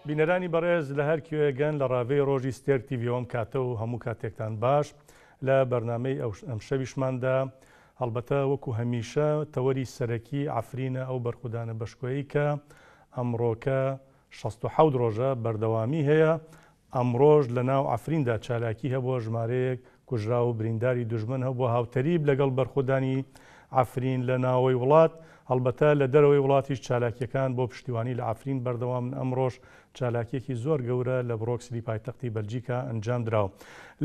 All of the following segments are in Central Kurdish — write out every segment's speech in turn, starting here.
بینەرانی بەڕێز لە هەر کوێ گەن لە ڕاڤەی ڕۆژی ستێرک تیڤیەوە ئەم کاتە و هەموو کاتێکتان باش لە بەرنامەی ئەمشەویشماندا هەڵبەتە وەکو هەمیشە تەوەری سەرەکی عەفرینە ئەو بەرخودانە بەشکۆیەی کە ئەمڕۆکە 67 ڕۆژە بەردەوامی هەیە ئەمڕۆش لە ناو عەفریندا چالاکی هەبووە، ژمارەیەک کوژراو و برینداری دوژمن هەبووە، هاوتەریب لەگەڵ بەرخۆدانی عەفرین لە ناوەوەی وڵات، هەڵبەتە لە دەرەوەی وڵاتیش چالاکییەکان بۆ پشتیوانی لە عەفرین بەردەوامن، ئەمڕۆش چالاکییەکی زۆر گەورە لە بڕۆکسلی پایتەختی بەلجیکا ئەنجامدرا.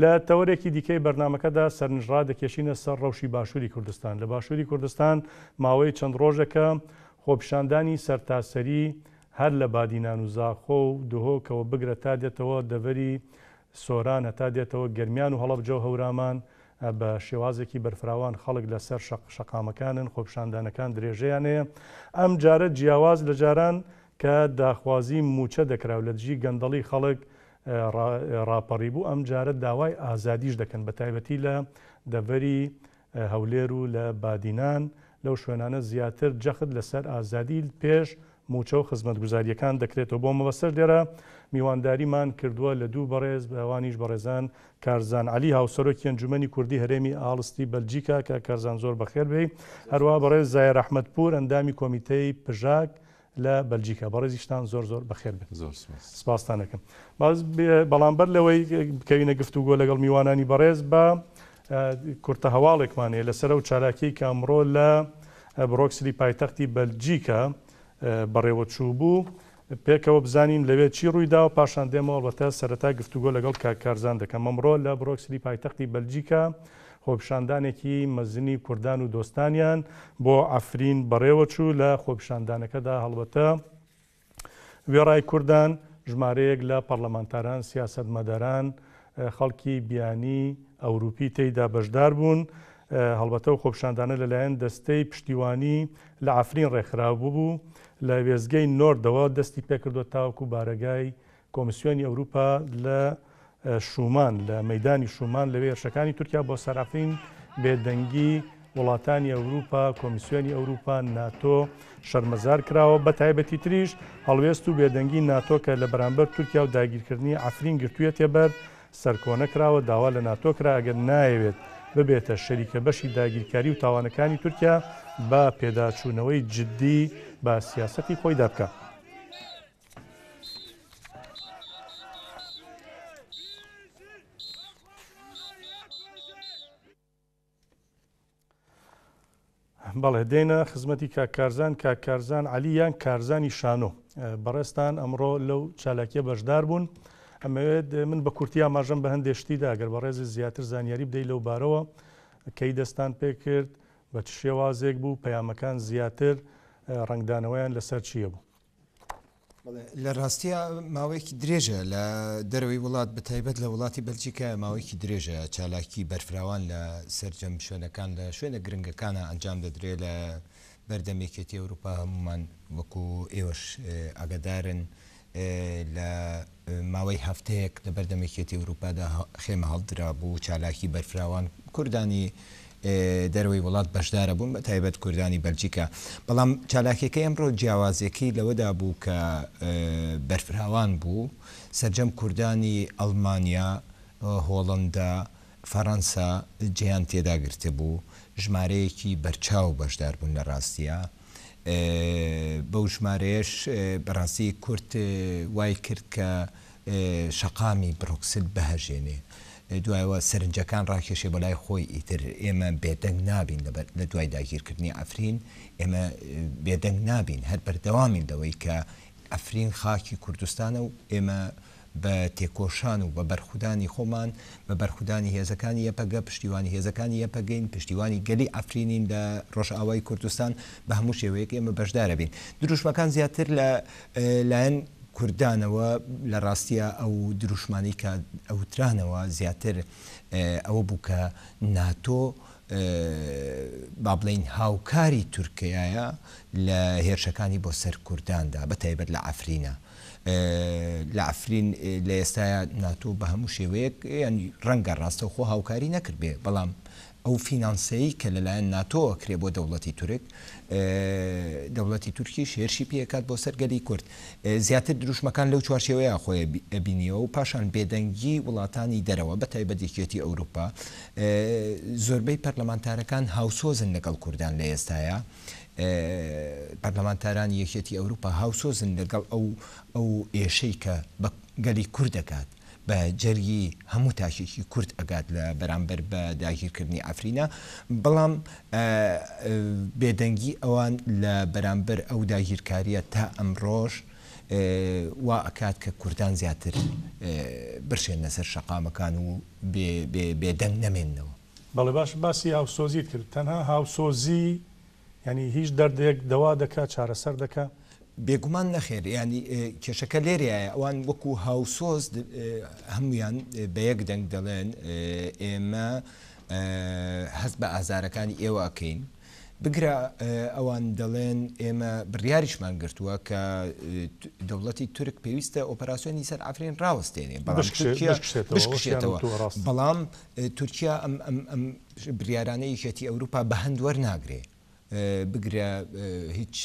لە تەوەرێکی دیکەی بەرنامەکەدا سەرنج ڕادەکێشینە سەر ڕەوشی باشووری کوردستان. لە باشووری کوردستان ماوەی چەند ڕۆژێکە خۆپیشاندانی سەرتاسەری هەر لە بادینان و زاخۆ و دهۆکەوە بگرە تا دێتەوە دەڤەری سۆران هەتا دێتەوە گەرمیان و هەڵەبجە و هەورامان بە شێوازێکی بەرفراوان خەڵک لە سەر شەقامەکانن، خۆپیشاندانەکان درێژەیان هەیە. ئەم جارە جیاواز لە جاران کە داخوازی مووچە دەکرا و لە دژی گەندەڵی خەڵک ڕاپەڕیبوو، ئەم جارە داوای ئازادیش دەکەن بە تایبەتی لە دەڤەری هەولێر و لە بادینان، لەو شوێنانە زیاتر جەخت لەسەر ئازادی پێش مووچە و خزمەتگوزارییەکان دەکرێتەوە. بۆ مەبەستەش لێرە میوانداریمان کردووە لە دوو بەڕێز، ئەوانیش بەڕێزان کارزان عەلی هاوسەرۆکی ئەنجومەنی کوردی هەرێمی ئاڵستی بەلجیکا، کاک کارزان زۆر بەخێر بێی، هەروەها بەڕێز زایەر ئەحمەدپوور ئەندامی کۆمیتەی پژاک لە بەلجیکا. بەڕێزیشتان زۆر زۆر بەخێر بێن. زۆر سپاس. سپاستان ئەکەم. بەڵام بەر لەوەی بکەوینە گفتوگۆ لەگەڵ میوانانی بەڕێز بە کورتە هەواڵێکمان هەیە لەسەر ئەو چالاکیەی کە ئەمڕۆ لە بڕۆکسلی پایتەختی بەلجیکا بەڕێوەچوو بوو. پێکەوە بزانین لەوێ چی ڕوویداوە، پاشان دێمەوە ئەڵبەتە سەرەتا گفتوگۆ لەگەڵ کاک کارزان دەکەم. ئەمڕۆ لە بڕۆکسلی پایتەختی بەلجیکا خۆپیشاندانێکی مەزنی کوردان و دۆستانیان بۆ عەفرین بەڕێوەچوو، لە خۆپیشاندانەکەدا هەڵبەتە وێڕای کوردان ژمارەیەک لە پەڕلەمانتاران، سیاسەتمەداران، خەڵکی بیانی ئەوروپی تێیدا بەشدار بوون. هەڵبەتە ئەو خۆپیشاندانە لەلایەن دەستەی پشتیوانی لە عەفرین ڕێکخرابوو، لە وێستگەی نۆردەوە دەستی پێکردووە تاوەکو بارەگای کۆمیسیۆنی ئەوروپا لە شومان لە مەیدانی شومان لەوێ هێرشەکانی تورکیا بۆ سەر عەفرین، بێدەنگی وڵاتانی ئەوروپا، کۆمیسیۆنی ئەوروپا، ناتۆ شەرمەزار کراوە، بە تایبەتی تریش هەڵوێست و بێدەنگی ناتۆ کە لە بەرامبەر تورکیا و داگیرکردنی عەفرین گرتوویەتیە بەر سەرکۆنە کراوە، داوا لە ناتۆ کرا ئەگەر نایەوێت ببێتە شەریکە بەشی داگیرکاری و تاوانەکانی تورکیا با پێداچوونەوەی جدی بە سیاسەتی خۆیدا بکا. بەڵێ دێنە خزمەتی کاک کارزان کاک کارزان عەلی یان کارزانی شانۆ بەڕێزتان ئەمڕۆ لەو چالاکیە بەشدار بوون ئەمەوێت من بە کورتی ئاماژەم بە هەندێک شتیدا گەر بەڕێزت زیاتر زانیاری بدەیت لەو بارەوە کەی دەستان پێکرد بە چ شێوازێک بوو پەیامەکان زیاتر ڕەنگدانەوەیان لەسەر چییە بوو؟ لە ڕاستیا ماوەیەکی درێژە لە دەرەوەی وڵات بە تایبەت لە وڵاتی بەلجیکا ماوەیەکی درێژە چالاکی بەرفراوان لە سەرجەم شوێنەکان لە شوێنە گرنگەکانە ئەنجام دەدرێت لە بەردەم یەکێتی ئەوروپا هەمومان وەکو ئێوەش ئاگادارن لە ماوەی هەفتەیەک لە بەردەم یەکێتی ئەوروپادا خێمە هەڵدرابوو، چالاکی بەرفراوان کوردانی دەرەوەی وڵات بەشدارە بوون بە تایبەت کوردانی بەلجیکا، بەڵام چالاکیەکەی ئەمڕۆ جیاوازیەکەی لەوەدا بوو کە بەرفراوان بوو، سەرجەم کوردانی ئەڵمانیا، هۆڵەندا، فەرەنسا جێیان تێدا گرتبوو، ژمارەیەکی بەرچاو بەشدار بوون لە ڕاستیا. بەو ژمارەیەش بەڕاستی کورد وای کرد کە شەقامی برۆکسل بهەژێنێ. دوایەوە سەرنجەکان ڕاکێشێ بۆ لای خۆی ئیتر ئێمە بێدەنگ نابین لە دوای داگیرکردنی عەفرین ئێمە بێدەنگ نابین هەر بەردەوامین لەوەی کە عەفرین خاکی کوردستانە و ئێمە بە تێکۆشان و بە بەرخودانی خۆمان، بە بەرخودانی هێزەکانی یەپەگە، پشتیوانی هێزەکانی یەپەگەین، پشتیوانی گەلی عەفرینین لە ڕۆژئاوای کوردستان، بە هەموو شێوەیەک ئێمە بەشدارەبین. دروشمەکان زیاتر لە لایەن کوردانەوە، لە ڕاستیا ئەو دروشمانەی کە ئەوترانەوە زیاتر ئەوە بوو کە ناتۆ با بڵێین هاوکاری تورکیایە لە هێرشەکانی بۆ سەر کورداندا، بە تایبەت لە عەفرینە. لە عەفرین لە ئێستایا ناتۆ بە هەموو شێوەیەک یانی ڕەنگە ڕاستەوخۆ هاوکاری نەکردبێ بەڵام. ئەو فینانسەی کە لەلایەن ناتۆوە ئەکرێ بۆ دەوڵەتی تورک، دەوڵەتی تورکیش هێرشی پێ ئەکات بۆ سەر گەلی کورد. زیاتر دروشمەکان لەو چوارچێوەیە خۆی ئەبینیەوە و پاشان بێدەنگی وڵاتانی دەرەوە بە تایبەت یەکێتی ئەوروپا، زۆربەی پەرلەمانتارەکان هاوسۆزن لەگەڵ کوردان لە ئێستایا، پەرلەمانتارانی یەکێتی ئەوروپا هاوسۆزن لەگەڵ ئەو ئەو ئێشەی کە بە گەلی کورد ئەگات. بە جەرگی هەموو تاکێکی کورد ئەگات لە بەرامبەر بە داگیرکردنی عەفرینە، بەڵام بێدەنگی ئەوان لە بەرامبەر ئەو داگیرکاریە تا ئەمڕۆش وا ئەکات کە کوردان زیاتر برشێننە سەر شەقامەکان و بێدەنگ نەمێننەوە. بەڵێ باشە باسی هاوسۆزیت کرد تەنها هاوسۆزی یانی هیچ دەردێک دەوا دەکا چارەسەر دەکا؟ بێگومان نەخێر یانی کێشەکە لێرەیە ئەوان وەکو هاوسۆز هەموویان بە یەک دەنگ دەڵێن ئێمە هەست بە ئازارەکانی ئێوە ئەکەین بگرە ئەوان دەڵێن ئێمە بڕیاریشمان گرتووە کە دەوڵەتی تورک پێویستە ئۆپەراسیۆنی سەر عەفرین ڕاوەستێنێ بەڵام تورکیا بشکشێتەوە بەڵام تورکیا ئەم ئەم ئەم بریارانەی یەکێتی ئەوروپا بە هەند وەرناگرێ، بگرە هیچ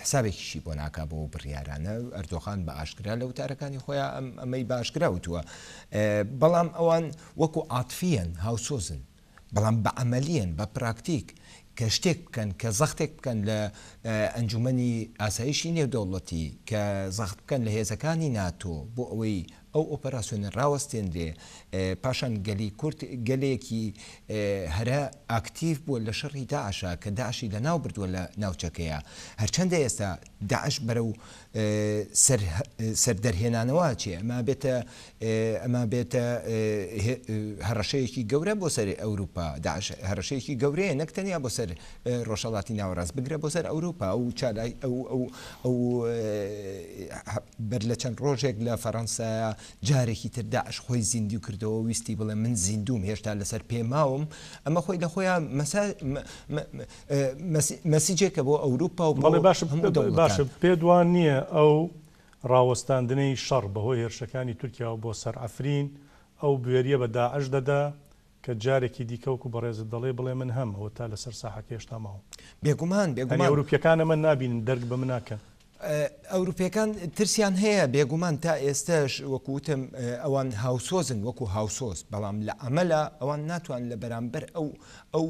حسابێکیشی بۆ ناکا بۆ بڕیارانە، ئەردۆغان بە ئاشکرا لە وتارەکانی خۆیا ئەمەی بە ئاشکرا وتووە، بەڵام ئەوان وەکو عاتفیەن هاوسۆزن، بەڵام بە عەمەلیەن بە پراکتیک کە شتێک بکەن، کە زەختێک بکەن لە ئەنجومەنی ئاسایشی نێودەوڵەتی، کە زەخت بکەن لە هێزەکانی ناتۆ بۆ ئەوەی ئەو ئۆپەراسیۆنە ڕاوەستێنرێ، پاشان گەلی کورد گەلێکی هەرە ئاکتیڤ بووە لە شەڕی داعشا کە داعشی لەناو بردووە لە ناوچەکەیا، هەرچەندە ئێستا داعش بەرەو سەر سەر دەرهێنانەوە ئەچێ، ئەمە بێتە ئەمە بێتە هەڕەشەیەکی گەورە بۆ سەر ئەوروپا، داعش هەڕەشەیەکی گەورەیە نەک تەنیا بۆ سەر ڕۆژهەڵاتی ناوەڕاست بگرە بۆ سەر ئەوروپا، ئەو چالاک ئەو ئەو ئەو بەر لە چەند ڕۆژێک لە فەرەنسایە جارێکی تر داعش خۆی زیندوو کردەوە ویستی بڵێ من زیندووم هێشتا لەسەر پێ ماوم ئەمە خۆی لە خۆیان مەسیجێکە بۆ ئەوروپا و بەڵێ باشە باشە پێت وان نییە ئەو ڕاوەستاندنەی شەڕ بەهۆی هێرشەکانی تورکیاوە بۆ سەر عەفرین ئەو بوێریە بە داعش دەدا کە جارێکی دیکە وەکو بەڕێزت دەڵێی بڵێ من هەم ئەوەتا لەسەر ساحەکە هێشتا ماوم. بێگومان بێگومان. یانی ئەوروپیەکان ئەمە نابینن دەرک بە من ناکەن. ئەوروپیەکان ترسیان هەیە بێگومان تا ئێستەش وەکو وتم ئەوان هاوسۆزن وەکو هاوسۆز بەڵام لە عەمەلا ئەوان ناتوان لە بەرامبەر ئەو ئەو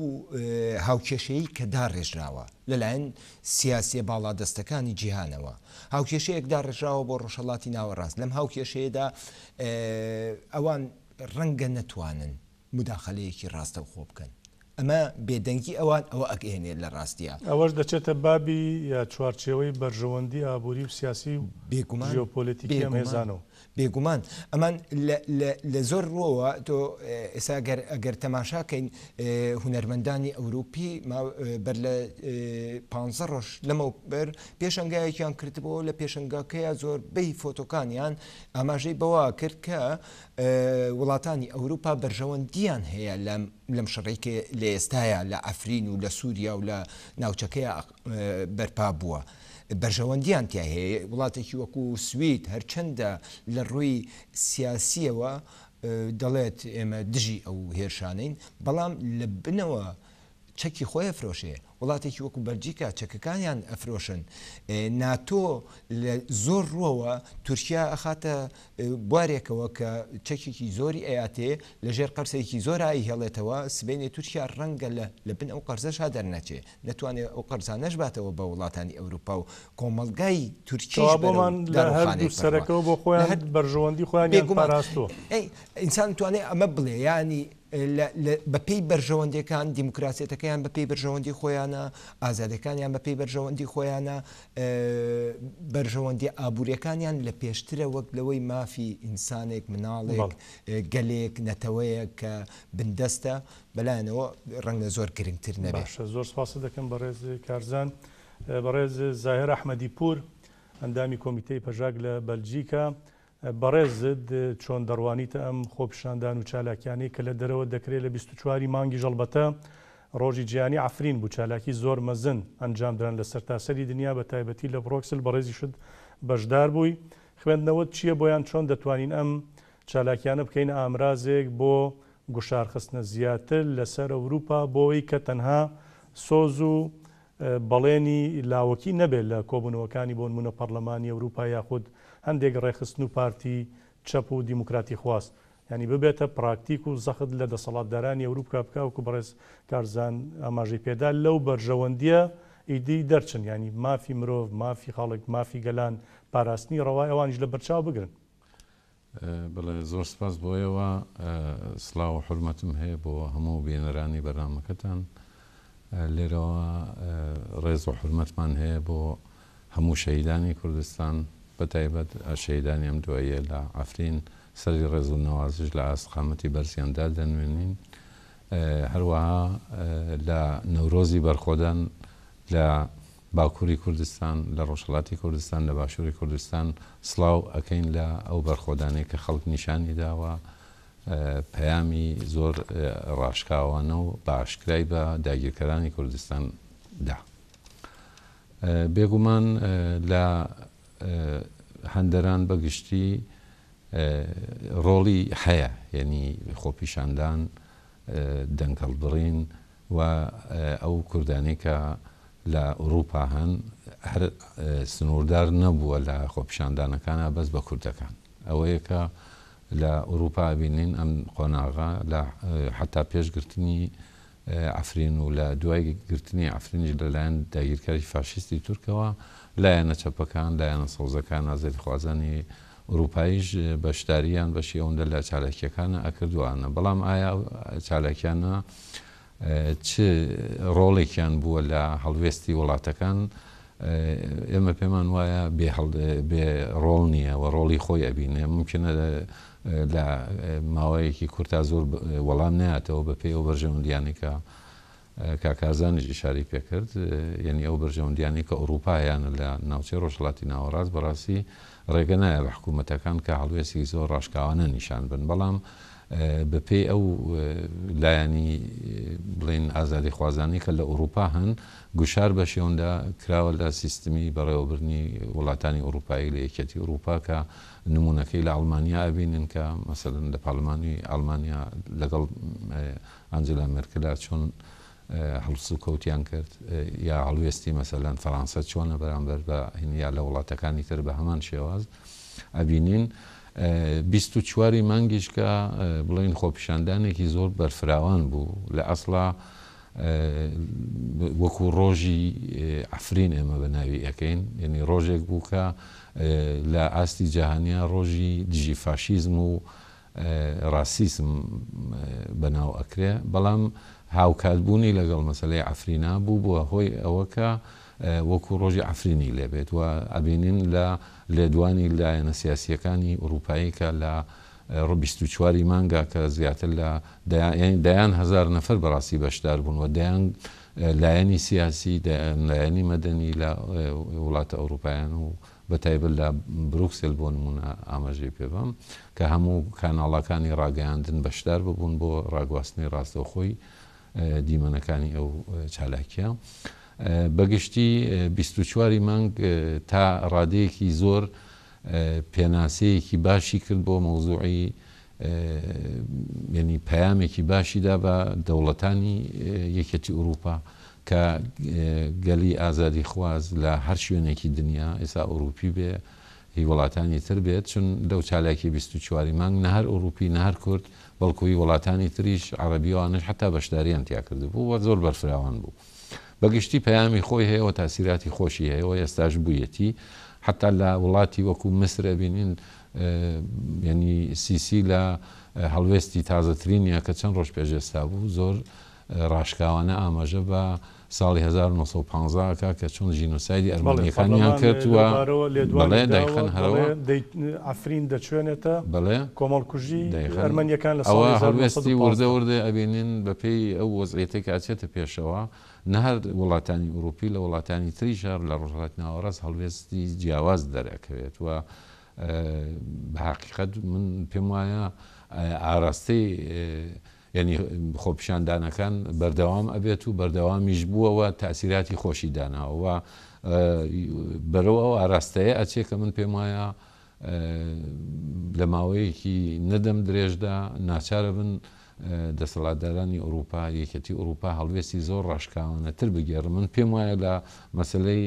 هاوکێشەیەی کە داڕێژراوە لەلایەن سیاسیە باڵادەستەکانی جیهانەوە هاوکێشەیەک داڕێژراوە بۆ ڕۆژهەڵاتی ناوەڕاست لەم هاوکێشەیەدا ئەوان ڕەنگە نەتوانن موداخەلەیەکی ڕاستەوخۆ بکەن. ئەمە بێدەنگی ئەوان ئەوە ئەگەیەنێت لە ڕاستیا. ئەوەش دەچێتە بابی یا چوارچێوەی بەرژەوەندی ئابووری و سیاسی و بێگومان ژیۆپۆلەتیکی ئەم بێگومان هێزانەوە. بێگومان ئەمان لە لە لە زۆر ڕووەوە تۆ ئێستا گەر ئەگەر تەماشا کەین هونەرمەندانی ئەوروپی ما بەر لە پانزە ڕۆژ لەمەوبەر پێشەنگایەکیان کردبۆوە لە پێشەنگاکەیا زۆربەی فۆتۆکانیان ئاماژەی بەوە کرد کە وڵاتانی ئەوروپا بەرژەوەندییان هەیە لەم شەڕەی کە لە ئێستایا لە عەفرین و لە سووریا و لە ناوچەکەیا بەرپا بووە. بەرژەوەندییان تیا هەیە. وڵاتێکی وەکو سوید هەرچەندە لە ڕووی سیاسییەوە دەڵێت ئێمە دژی ئەو هێرشانەین، بەڵام لە بنەوە چەکی خۆی ئەفرۆشێ، وڵاتێکی وەکو بەلجیکا چەکەکانیان ئەفرۆشن، ناتۆ لە زۆر ڕووەوە تورکیا ئەخاتە بوارێکەوە کە چەکێکی زۆری ئەیاتێ لە ژێر قەرزێکی زۆرا ئەیهێڵێتەوە، سبەینێ تورکیا ڕەنگە لە لە بن ئەو قەرزەشا دەرنەچێ، نەتوانێ ئەو قەرزانەش باتەوە بە وڵاتانی ئەوروپا و کۆمەڵگای تورکیش کەوا بەرەو بۆمان لە هەردوو داڕوخانێک بڕوا. سەرەکەوە بۆ لە خۆیان هەر بەرژەوەندی خۆیانیان بێگومان پاراستووە. ئەی ئینسان توانێ ئەمە بڵێ یانی لە لە بە پێی بەرژەوەندیەکان دیموکراسیەتەکەیان بە پێی بەرژەوەندی خۆیانە، ئازادیەکانیان بە پێی بەرژەوەندی خۆیانە، بەرژەوەندیە ئابوریەکانیان لە پێشترە وەک لەوەی مافی ئینسانێک، مناڵێک، گەلێک، نەتەوەیەک کە بندەستە بەلایانەوە ڕەنگە زۆر گرنگتر نەبێ. باشە زۆر سپاست دەکەم بەڕێز کارزان. بەڕێز زاهێر ئەحمەدی پوور ئەندامی کۆمیتەی پەژاک لە بەلجیکا، بەڕێزت چۆن دەڕوانیتە ئەم خۆپیشاندان و چالاکیانەی کە لە دەرەوە دەکرێت لە 24 ی مانگی ژەڵبەتە ڕۆژی جیهانی عەفرین بوو چالاکی زۆر مەزن ئەنجامدران لە سەرتاسەری دنیا بە تایبەتی لە بڕۆکسل بەڕێزیشت بەشدار بووی خوێندنەوەت چییە بۆیان چۆن دەتوانین ئەم چالاکیانە بکەینە ئامرازێک بۆ گوشار خستنە زیاتر لەسەر ئەوروپا بۆ ئەوەی کە تەنها سۆز و بەڵێنی لاوەکی نەبێت لە کۆبوونەوەکانی بۆ نموونە پەڕلەمانی ئەوروپا یاخود هەندێک ڕێکخستن و پارتی چەپ و دیموکراتی خواز یانی ببێتە پراکتیک و زەخت لە دەسەڵاتدارانی ئەوروپا بکا وەکو بەڕێز کارزان ئاماژەی پێدا لەو بەرژەوەندیە ئیدی دەرچن یانی مافی مرۆڤ مافی خەڵک مافی گەلان پاراستنی ڕەوای ئەوانیش لە بەرچاو بگرن. بەڵێ زۆر سپاس بۆ ئێوە. سڵاو و حورمەتم هەیە بۆ هەموو بینەرانی بەرنامەکەتان. لێرەوە ڕێز و حورمەتمان هەیە بۆ هەموو شەهیدانی کوردستان بە تایبەت شەهیدانی ئەم دواییە لە عەفرین سەری ڕێز و نەوازش لە ئاست قامەتی بەرزیان دادەنوێنین. هەروەها لە نەورۆزی بەرخۆدان لە باکووری کوردستان، لە ڕۆژهەڵاتی کوردستان، لە باشووری کوردستان سڵاو ئەکەین لە ئەو بەرخۆدانەی کە خەڵک نیشانی داوە، پەیامی زۆر ڕاشکاوانە و بە ئاشکرای بە داگیرکەرانی کوردستان دا. بێگومان لە هەندەران بە گشتی ڕۆڵی هەیە، یەنی خۆپیشاندان، دەنگ هەڵبڕین، و ئەو کوردانەی کە لە ئوڕووپا هەن هەر سنووردار نەبووە لە خۆپیشاندانەکانا بەس بە کوردەکان. ئەوەیە کە لە ئوڕووپا ئەبینین ئەم قۆناغە لە حەتا پێش گرتنی عەفرین و لە دوای گرتنی عەفرینیش لە لایەن داگیرکەری فاشیستی تورکەوە لایەنە چەپەکان، لایەنە سەوزەکان، ئازادیخوازانی ئورووپاییش بەشدارییان بەشی ئەوەندە لە چالاکییەکانە ئەکرد و ئانە. بەڵام ئایا ئەو چالاکیانە چ ڕۆڵێکیان بووە لە هەڵوێستی وڵاتەکان؟ ئێمە پێمان وایە بێ ڕۆڵ نییە و ڕۆڵی خۆی ئەبینێ. مومکینە لە ماوەیەکی کورتا زۆر وەڵام نەیاتەوە بە پێی ئەو بەرژەوەندییانەی کە کاک کارزانیش ئیشارەی پێکرد، یەنی ئەو بەرژەوەندیانەی کە ئوڕووپا هەیانە لە ناوچەی ڕۆژهەڵاتی ناوەڕاست بەڕاستی ڕێگە نایە بە حکوومەتەکان کە هەڵوێستی زۆر ڕاشکاوانە نیشان بن بەڵام بە پێی ئەو لایەنی بڵێین ئازادیخوازانەی کە لە ئوڕووپا هەن گوشار بە شێوندا کراوە لە سیستمی بەڕێوەبردنی وڵاتانی ئوڕووپایی لە یەکیەتی ئوڕووپا کە نموونەکەی لە ئەڵمانیا ئەبینن کە مەسەلەن لە پارلمانی ئەڵمانیا لەگەڵ ئانجێلا مێرکلا چۆن هەڵسوکەوتیان کرد یا هەڵوێستی مەسەلەن فەرانسە چۆنە بەرامبەر بە هین یا لە وڵاتەکانی تر بە هەمان شێواز ئەبینین 24 ی مانگیش کە بڵێین خۆپیشاندانێکی زۆر بەرفراوان بوو لە ئەسڵا وەکو ڕۆژی عەفرین ئێمە بە ناوی ئەکەین یعنی ڕۆژێک بوو کە لە ئاستی جیهانیا ڕۆژی دژی فاشیزم و ڕاسیسم بەناو ئەکرێ، بەڵام هاوکات بوونی لەگەڵ مەسەلەی عەفرینا بوو بووە هۆی ئەوە کە وەکوو ڕۆژی عەفرینی لێ بێت و ئەبینین لە لێدوانی لایەنە سیاسییەکانی ئوڕووپایی کە لە 24 ی مانگا کە زیاتر لە دەیان یانی دەیان هەزار نەفەر بەڕاستی بەشدار بوون و دەیان لایەنی سیاسی، دەیان لایەنی مەدەنی لە وڵاتە ئەوڕووپایان و بە تایبەت لە بروکسێل بۆ نموونە ئاماژەی پێ بەم کە هەموو کاناڵەکانی ڕاگەیاندن بەشدار ببوون بۆ ڕاگواستنی ڕاستەوخۆی دیمەنەکانی ئەو چالاکیە. بە گشتی 24 ی مانگ تا ڕادەیەکی زۆر پێناسەیەکی باشی کرد بۆ مەوزوعی یەنی پەیامێکی باشی دا بە دەوڵەتانی یەکێتی ئورووپا کە گەلی ئازادیخواز لە هەر شوێنێکی دنیا ئێستا ئورووپی بێ هی وڵاتانی تر بێت چون لەو چالاکی 24 ی مانگ نە هەر ئورووپی نە هەر کورد بەڵکو هی وڵاتانی تریش عەڕەبی ئەوانەش حەتا بەشداریان تیا کردبوو و زۆر بەرفراوان بوو. بە گشتی پەیامی خۆی هەیە و تاسیراتی خۆشی هەیە و ئێستاش بوویەتی حەتا لە وڵاتی وەکوو میسر ئەبینین یانی سیسی لە هەڵوێستی تازەترینیا کە چەند ڕۆژ پێش ئێستا بوو زۆر ڕاشکاوانە ئاماژە بە ساڵی 1915 ئەکا کە چۆن ژینۆسایدی ئەرمەنیەکانیان کرد و بەڵێ دایخەن هەرەوە عەفرین دەچوێنێتە بەڵێ کۆمەڵکوژی ئەرمەنیەکان لە ئەوە هەڵوێستی وردە وردە ئەبینین بەپێی ئەو وەزعیەتەی کە ئەچێتە پێشەوە نە هەر وڵاتانی ئوروپی لە وڵاتانی تریش هەر لە ڕۆژهەڵاتی ناوەڕاست هەڵوێستی جیاواز دەرئەکەوێت و بە حەقیقەت من پێم وایە ئاراستەی یعنی خۆپیشاندانەکان بەردەوام ئەبێت و بەردەوامیش بووە و تاسیراتی خۆشی داناوە و بەرەو ئەو ئاراستەیە ئەچێ کە من پێم وایە لە ماوەیەکی نەدەم درێژدا ناچارە بن. دەسەڵاتدارانی ئورووپا، یەکێتی ئورووپا هەڵوێستی زۆر ڕاشکاوانەتر بگێڕن. من پێم وایە لە مەسەلەی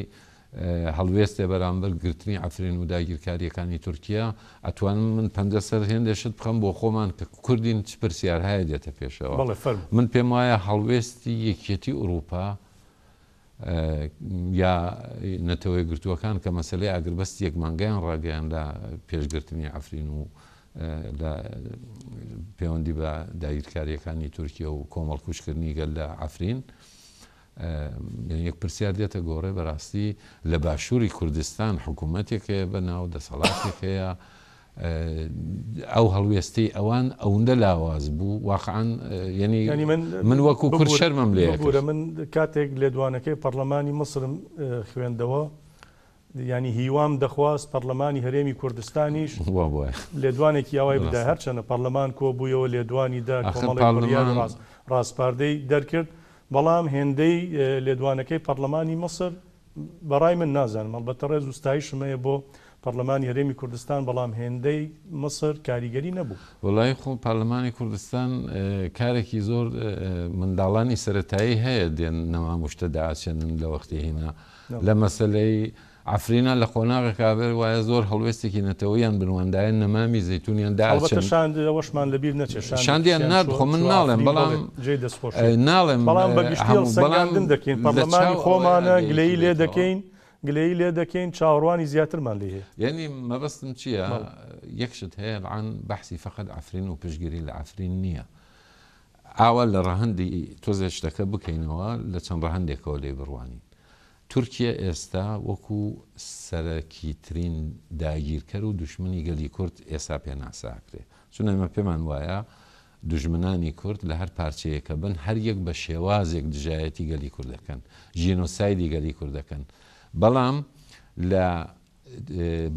هەڵوێستێ بەرامبەر گرتنی عەفرین و داگیرکارییەکانی تورکیە، ئەتوانم من پەنجە سەر هێندێ شت بخەم بۆ خۆمان کە کوردین چ پرسیارهایە دێتە پێشەوە. بەڵێ فەرموو. من پێم وایە هەڵوێستی یەکیەتی ئورووپا یا نەتەوەیەکگرتووەکان کە مەسەلەی ئاگربەستی یەک مانگەیان ڕاگەیاند لە پێش گرتنی عەفرین و لە پەیوەندی بە داگیرکارییەکانی تورکیە و کۆمەڵکوژکردنی گەل لە عەفرین یەک پرسیار دێتە گۆڕێ بەراستی لە باشووری کوردستان حکوومەتێک هەیە بە ناو دەسەڵاتێک هەیە ئەو هەڵوێستەی ئەوان ئەوندە لاواز بوو واقعا یەنی من وەکو کورد شەرمم لێ ئەکرد. ببورە من کاتێک لێدوانەکەی پەڕلەمانی میسرم خوێندەوە یانی هیوام دەخواست پەڕلەمانی هەرێمی کوردستانیش لێدوانێکی ئاوای بدایە هەرچەندە پەڕلەمان کۆبوویەوە لێدوانی دا کۆمەڵێک بڕیار و ڕاسپاردەی دەرکرد بەڵام هێندەی لێدوانەکەی پەڕلەمانی میسر بەڕای من نازانم، ئەڵبەتە ڕێز و ستایشم هەیە بۆ پەڕلەمانی هەرێمی کوردستان، بەڵام هێندەی میسر کاریگەری نەبوو. وەڵایی خۆ پارلمانی کوردستان کارێکی زۆر منداڵانی سەرەتایی هەیە دێن نەماموشتە دائەچێنن لە وەختی هینا لە مەسەلەی عەفرینا لە قۆناغێکا بێت وایە زۆر هەڵوێستێکی نەتەوەییان بنواندایە نەمامی زەیتونیان ئەڵبەتە دائەچێن. شاند ئەوەشمان لەبیر نەچێت شاندێکیشیان شاندیان نارد چووە خۆ من چووە ناڵێم عەفرین بەڵام بەڵێ جێی دەستخۆشیە ناڵێم بەڵام بە گشتی هەموو بەڵام هەڵسەنگاندن دەکەین لە پەڕلەمانی چاو ئەوەیا خۆمانە گلەیی گەیشتبێتەوە. لێ دەکەین گلەیی لێ دەکەین چاوەڕوانی زیاترمان لێی هەیە. یەنی مەبەستم چییە بەڵێ. یەک شت هەیە الان بەحسی فەقەت عەفرین و پشتگیری لە عەفرین نییە ئاوا لە ڕەهەندی تۆزێ شتەکە بکەینەوە لە چەند ڕەهەندێکەوە لێی بڕوانین تورکیە ئێستا وەکو سەرەکیترین داگیرکەر و دوشمنی گەلی کورد ئێسا پێناسە ئەکرێ چون ئێمە پێمان وایە دوژمنانی کورد لە هەر پارچەیەکە بن هەر یەک بە شێوازێک دژایەتی گەلی کورد دەکەن، ژینۆسایدی گەلی کورد دەکەن، بەڵام لە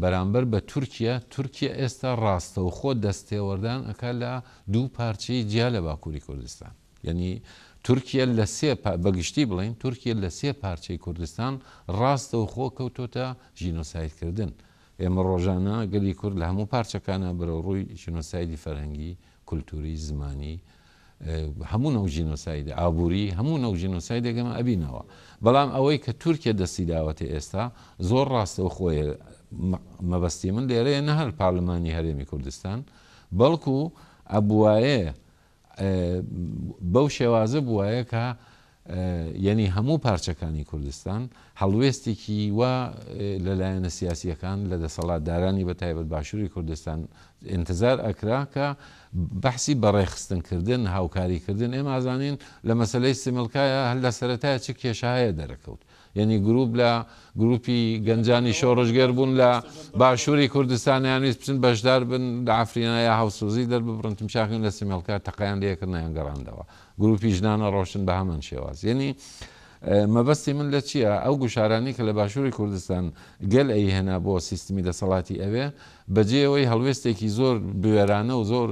بەرامبەر بە تورکیە، تورکیە ئێستا ڕاستەوخۆ دەستێوەردان ئەکا لە دوو پارچەی جیا لە باکووری کوردستان. یەنی تورکیە لە سێ بە گشتی بڵێین تورکیە لە سێ پارچەی کوردستان ڕاستەوخۆ کەوتۆتە ژینۆسایدکردن. ئێمە ڕۆژانە گەلی کورد لە هەموو پارچەکانا بەرەوڕووی ژینۆسایدی فەرهەنگی، کولتووری، زمانی، هەموو نەو ژینۆسایدە، ئابووری، هەموو نەو ژینۆسایدێک ئێمە ئەبینەوە. بەڵام ئەوەی کە تورکیە دەستی داوەتێ ئێستا زۆر ڕاستەوخۆیە، مەبەستی من لێرەیە نە هەر پارلمانی هەرێمی کوردستان بەڵکوو ئەبوایێ بەو شێوازە بوایە کە یەنی هەموو پارچەکانی کوردستان هەڵوێستێکی وا لە لایەنە سیاسییەکان لە دەسەڵاتدارانی بە تایبەت باشووری کوردستان ئینتزار ئەکرا کە بەحسی بەڕێخستن کردن هاوکاری کردن ئێمە ئەزانین لە مەسەلەی سملکایە هەر لە سەرەتایە چ کێشە هەیە دەرەکەوت یەنی گروپ لە گروپی گەنجانی شۆڕشگێر بوون لە باشووری کوردستان یانویست بچن بەشدار بن لە عەفرینا یا هاوسۆزی دەرببڕن تمشاخین لە سمێڵکا تەقەیان لێکرد نەیانگەڕاندەوە گروپی ژنانە ڕۆشتن بە هەمان شێواز یەنی مەبەستی من لە چییە ئەو گوشارانەی کە لە باشووری کوردستان گەل ئەیهێنا بۆ سیستمی دەسەڵاتی ئەوێ بەجێەوەی هەڵوێستێکی زۆر بوێرانە و زۆر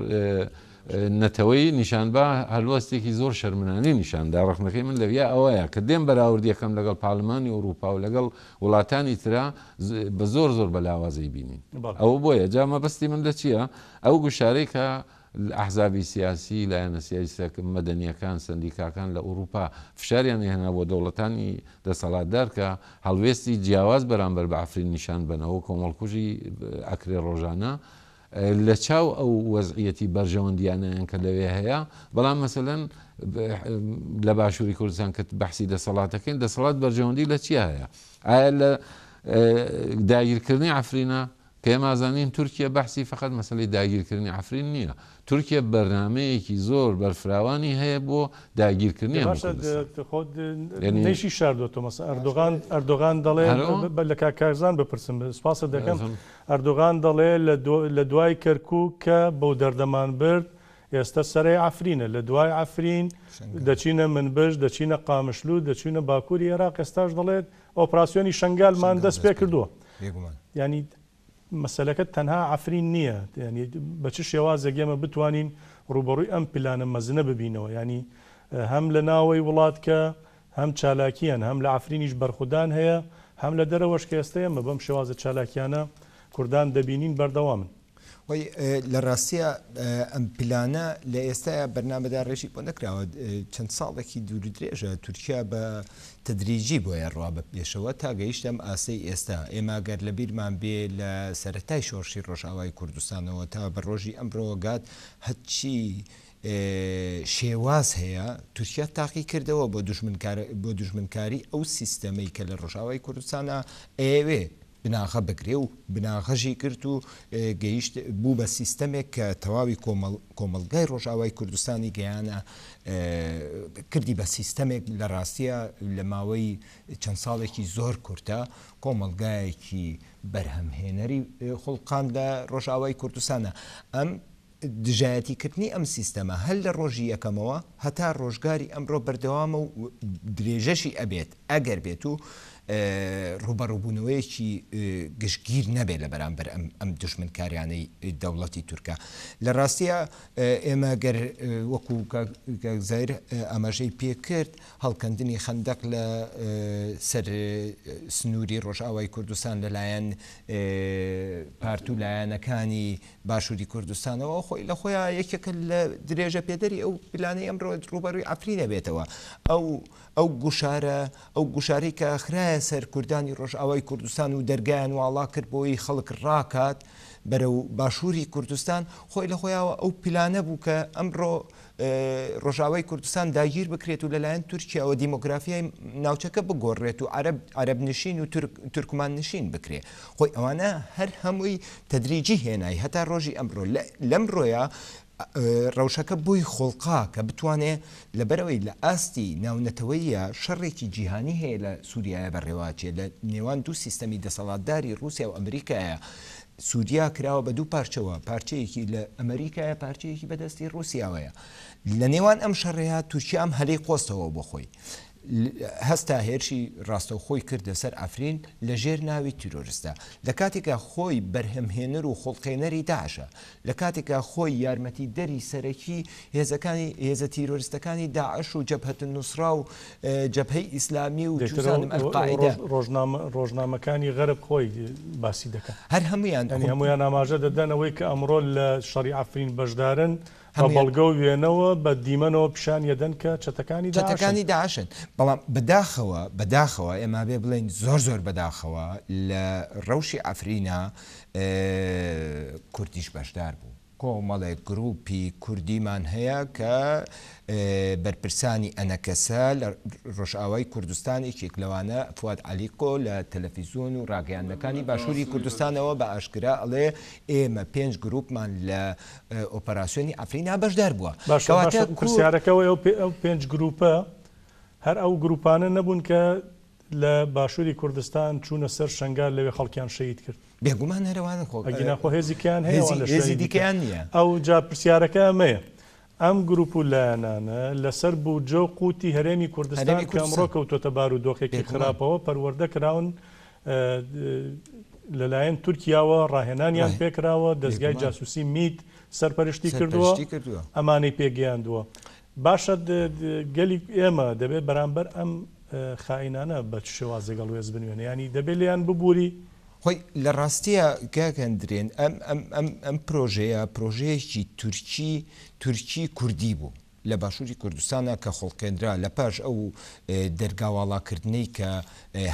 نەتەوەیی نیشان با، هەلوەستێکی زۆر شەرمنانەی نیشان دا، ڕەخنەکەی من لەویا ئەوەیە کە دێم بەراورد یەکەم لەگەڵ پارلمانی ئوڕووپا و لەگەڵ وڵاتانی ترا بە زۆر زۆر بە لاوازی بینین. ئەوە بۆیە جا مەبەستی من لە چییە؟ ئەو گوشارەی کە ئەحزابی سیاسی، لایەنە سیاسیە مەدەنییەکان، سەندیکاکان لە ئوڕووپا فشاریان ئەهێنا بۆ دەوڵەتانی دەسەڵاتدار کە هەڵوێستی جیاواز بەرامبەر بە عەفرین نیشان بەنەوە، کۆمەڵکوژی ئەکرێ ڕۆژانە، لە چاو ئەو وەزعیەتی بەرژەوەندیانەیان کە لەوێ هەیە، بەڵام مەسەلەن لە باشووری کوردستان کە بەحسی دەسەڵاتەکەین، دەسەڵات بەرژەوەندی لە چیا هەیە؟ ئایا لە داگیرکردنی عەفرینە؟ کە ئێمە ئەزانین تورکیە بەحسی فەقەت مەسەلەی داگیرکردنی عەفرین نییە، تورکیە بەرنامەیەکی زۆر بەرفراوانی هەیە بۆ داگیرکردنی هەموو باشە کوردستان. خۆت یەنی نەیشی شاردۆتەوە مەسەلەن ئەردۆغان ئەردۆغان دەڵێ هەرۆ لە کاک کارزان بپرسم سپاست دەکەم ئەردۆغان دەڵێ لە دوای کەرکوک کە بەو دەردەمان برد ئێستە سەرەی عەفرینە، لە دوای عەفرین دەچینە منبج، دەچینە قامشلو، دەچینە باکوری ئێراق، ئێستاش دەڵێت ئۆپراسیۆنی شەنگالمان دەست پێکردووە. یانی مەسەلەکە تەنها عەفرین نییە، یانی بە چ شێوازێک ئێمە بتوانین ڕووبەڕووی ئەم پلانە مەزنە ببینەوە، یانی هەم لە ناوەی وڵات کە هەم چالاکییان هەم لە عەفرینیش بەرخودان هەیە، هەم لە دەرەوەش کە ئێستا ئێمە بەم شێوازە چالاکیانە کوردان دەبینین بەردەوامن. خۆی لە ڕاستیا ئەم پلانە لە ئێستایا بەرنامەداڕێژی بۆ نەکراوە، چەند ساڵێکی دوورودرێژە تورکیا بە تەدریجی بۆیە ڕوا بە پێشەوە تا گەیشتە ئەم ئاستەی ئێستا. ئێمە گەر لە بیرمان بێ لە سەرەتای شۆڕشی ڕۆژئاوای کوردستانەوە تا بە ڕۆژی ئەمڕۆوە گات هەرچی شێواز هەیە تورکیا تاقی کردەوە بۆ بۆ دوژمنکاری ئەو سیستەمەی کە لە ڕۆژئاوای کوردستانا ئەیەوێ بناغە بگرێ و بناغەژی گرت و گەیشت بوو بە سیستەمێک کە تەواوی کۆمەڵ کۆمەڵگای ڕۆژئاوای کوردستانی گەیانە کردی بە سیستەمێک لە ڕاستیە لە ماوەی چەند ساڵێکی زۆر کورتە کۆمەڵگایەکی بەرهەمهێنەری خوڵقاند لە ڕۆژئاوای کوردستانە ئەم دژایەتی کردنی ئەم سیستەمە هەر لە ڕۆژی یەکەمەوە هەتا ڕۆژگاری ئەمڕۆ بەردەوامە و درێژەشی ئەبێت ئەگەر بێت و ڕووبەڕووبوونەوەیەکی گشتگیر نەبێت لە بەرامبەر ئەم دوژمنکاریانەی دەوڵەتی تورکە. لە ڕاستیا ئێمە گەر وەکو کاک زاهیر ئاماژەی پێ کرد هەڵکەندنی خەندەق لە سەر سنووری ڕۆژئاوای کوردستان لەلایەن پارت و لایەنەکانی باشوری کوردستانەوە خۆی لە خۆیا یەکێکە لە درێژە پێدەری ئەو پلانەی ئەمڕۆ ڕووبەڕووی عەفرین ئەبێتەوە. ئەو ئەو گوشارە ئەو گوشارەی کە خرایە سەر کوردانی ڕۆژئاوای کوردستان و دەرگایان واڵا کرد بۆی خەڵک ڕاکات بەرەو باشووری کوردستان خۆی لە خۆیاوە ئەو پلانە بوو کە ئەمڕۆ ڕۆژئاوای کوردستان داگیر بکرێت و لەلایەن تورکیاوە دیمۆگرافیای ناوچەکە بگۆڕێت و عەرەب عەرەب نشین و تورک تورکمان نشین بکرێ. خۆی ئەوانە هەر هەمووی تەدریجی هێنای هەتا ڕۆژی ئەمڕۆ. لەمڕۆیا ڕەوشەکە بۆی خوڵقا کە بتوانێ لەبەرئەوەی لە ئاستی ناونەتەوەییا شەڕێکی جیهانی هەیە لە سوریایە بەڕێوەئەچێ لە نێوان دوو سیستەمی دەسەڵاتداری ڕوسیا و ئەمریکایە سوریا کراوە بە دوو پارچەوە، پارچەیەکی لە ئەمەریکایە، پارچەیەکی بە دەستی ڕوسیاوەیە. لە نێوان ئەم شەڕەیا تورکیا ئەم هەلەی قۆستەوە بۆ خۆی. هەستا هێرشی ڕاستەوخۆی کردە سەر عەفرین لە ژێر ناوی تیرۆرستدا. لە کاتێکا خۆی بەرهەمهێنەر و خوڵقێنەری داعشە. لە کاتێکا خۆی یارمەتیدەری سەرەکی هێزەکانی هێزە تیرۆریستەکانی داعش و جەبهەت النوسرا و جەبهەی ئیسلامی و چوزانم القاعدە. ڕۆژنامەکانی غەرب خۆی باسی دەکەن. هەر هەموویان. یانی هەموویان ئاماژە دەدەن ئەوەی کە ئەمڕۆ لە شەڕی عەفرین بەشدارن بە بەڵگە و وێنەوە بە دیمەنەوە پیشانی ئەدەن کە چەتەکانی داعشن. چەتەکانی داعشن. بەڵام بەداخەوە بەداخەوە ئێمە ئەبێ بڵێین زۆر زۆر بەداخەوە لە ڕەوشی عەفرینا کوردیش بەشدار بوو. کۆمەڵێک گروپی کوردیمان هەیە کە بەرپرسانی ئەنەکەسە لە ڕۆژئاوای کوردستان یەکێک لەوانە فواد عەلیقۆ لە تەلەفیزۆن و ڕاگەیاندنەکانی باشووری کوردستانەوە بە ئاشکرا ئەڵێ ئێمە پێنج گروپمان لە ئۆپەراسیۆنی عەفرینا بەشدار بووە. باشە کەواتە باشە کورد. پرسیارەکە ئەوەیە ئەو پێنج گروپە هەر ئەو گروپانە نەبوون کە لە باشوری کوردستان چوونە سەر شەنگال لەوێ خەڵکیان شەهید کرد. بێگومان هەر ئەوانن خۆ ئەگینا خۆ هێزی کەیان هەیە ئەوان لە هێزی شوێنی دیکە. دیکەیان نییە. ئەو جا پرسیارەکە ئەمەیە ئەم گروپ و لایەنانە لەسەر بودجە و قوتی هەرێمی کوردستان هەرێمی کە ئەمڕۆ کوردستان. کەوتۆتە بارودۆخێکی بێگومان. خراپەوە پەروەردە کراون لەلایەن تورکیاوە ڕاهێنانیان ڕای. پێکراوە دەزگای بێگومان. جاسوسی میت سەرپەرشتی کردووە سەرپەرشتی کردووە. ئەمانەی پێگەیاندووە. باشە گەلی ئێمە دەبێت بەرامبەر ئەم خائینانە بە چ شێوازێک هەڵوێست بنوێنێ؟ یانی دەبێت لێیان ببووری؟ خۆی لە ڕاستیا کاک هەندرێن ئەم ئەم ئەم ئەم پرۆژەیە پرۆژەیەکی تورکی تورکی کوردی بوو لە باشووری کوردستانا کە خوڵقێنرا لە پاش ئەو دەرگا واڵاکردنەی کە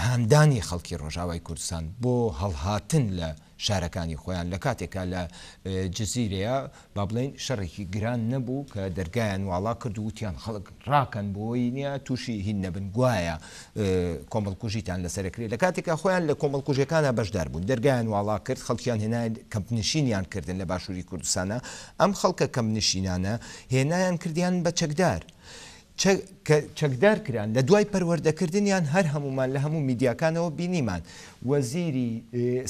هاندانی خەڵکی ڕۆژاوای کوردستان بۆ هەڵهاتن لە شارەکانی خۆیان لە کاتێکا لە جزیرەیا با بڵێین شەڕێکی گران نەبوو کە دەرگایان واڵا کرد و وتیان خەڵک ڕاکەن بۆی نیە تووشی هین نەبن گوایە کۆمەڵکوژیتان لەسەر ئەکرێ لە کاتێکا خۆیان لە کۆمەڵکوژیەکانا بەشدار بوون دەرگایان واڵا کرد خەڵکیان هێنا کەمپنشینیان کردن لە باشووری کوردستانا ئەم خەڵکە کەمپنشینانە هێنایان کردیان بە چەکدار کە چەکدار کران لە دوای پەروەردەکردنیان هەر هەموومان لە هەموو میدیاکانەوە بینیمان وەزیری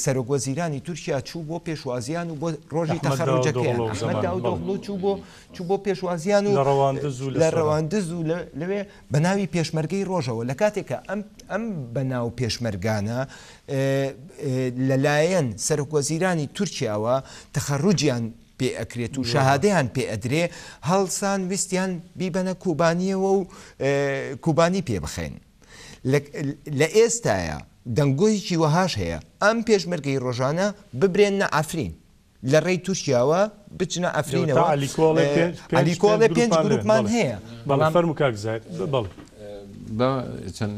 سەرۆک وەزیرانی تورکیا چوو بۆ پێشوازیان و بۆ ڕۆژی ئەحمەد تەخەڕوجەکەیان داودئۆغڵو ئەحمەد زەمان بەڵێ. داودئۆغڵو چوو بۆ چوو بۆ پێشوازیان و لە ڕەواندز و لە لە سۆران. ڕەواندز و لەوێ بە ناوی پێشمەرگەی ڕۆژەوە لە کاتێکا ئەم ئەم بە ناو پێشمەرگانە لەلایەن سەرۆک وەزیرانی تورکیاوە تەخەڕوجیان پێ ئەکرێت و شەهادەیان پێ ئەدرێ، هەڵسان ویستیان بیبەنە کوبانیەوە و کوبانی پێ بخەن. لە ئێستایا دەنگۆیەکی وەهاش هەیە ئەم پێشمەرگەی ڕۆژانە ببرێننە عەفرین. لە ڕێی تورکیاوە بچنە عەفرینەوە. عەلی کۆڵێ پێنج گروپمان هەیە. بەڵام فەرموو کاک زاهیر. بەڵێ. با چەند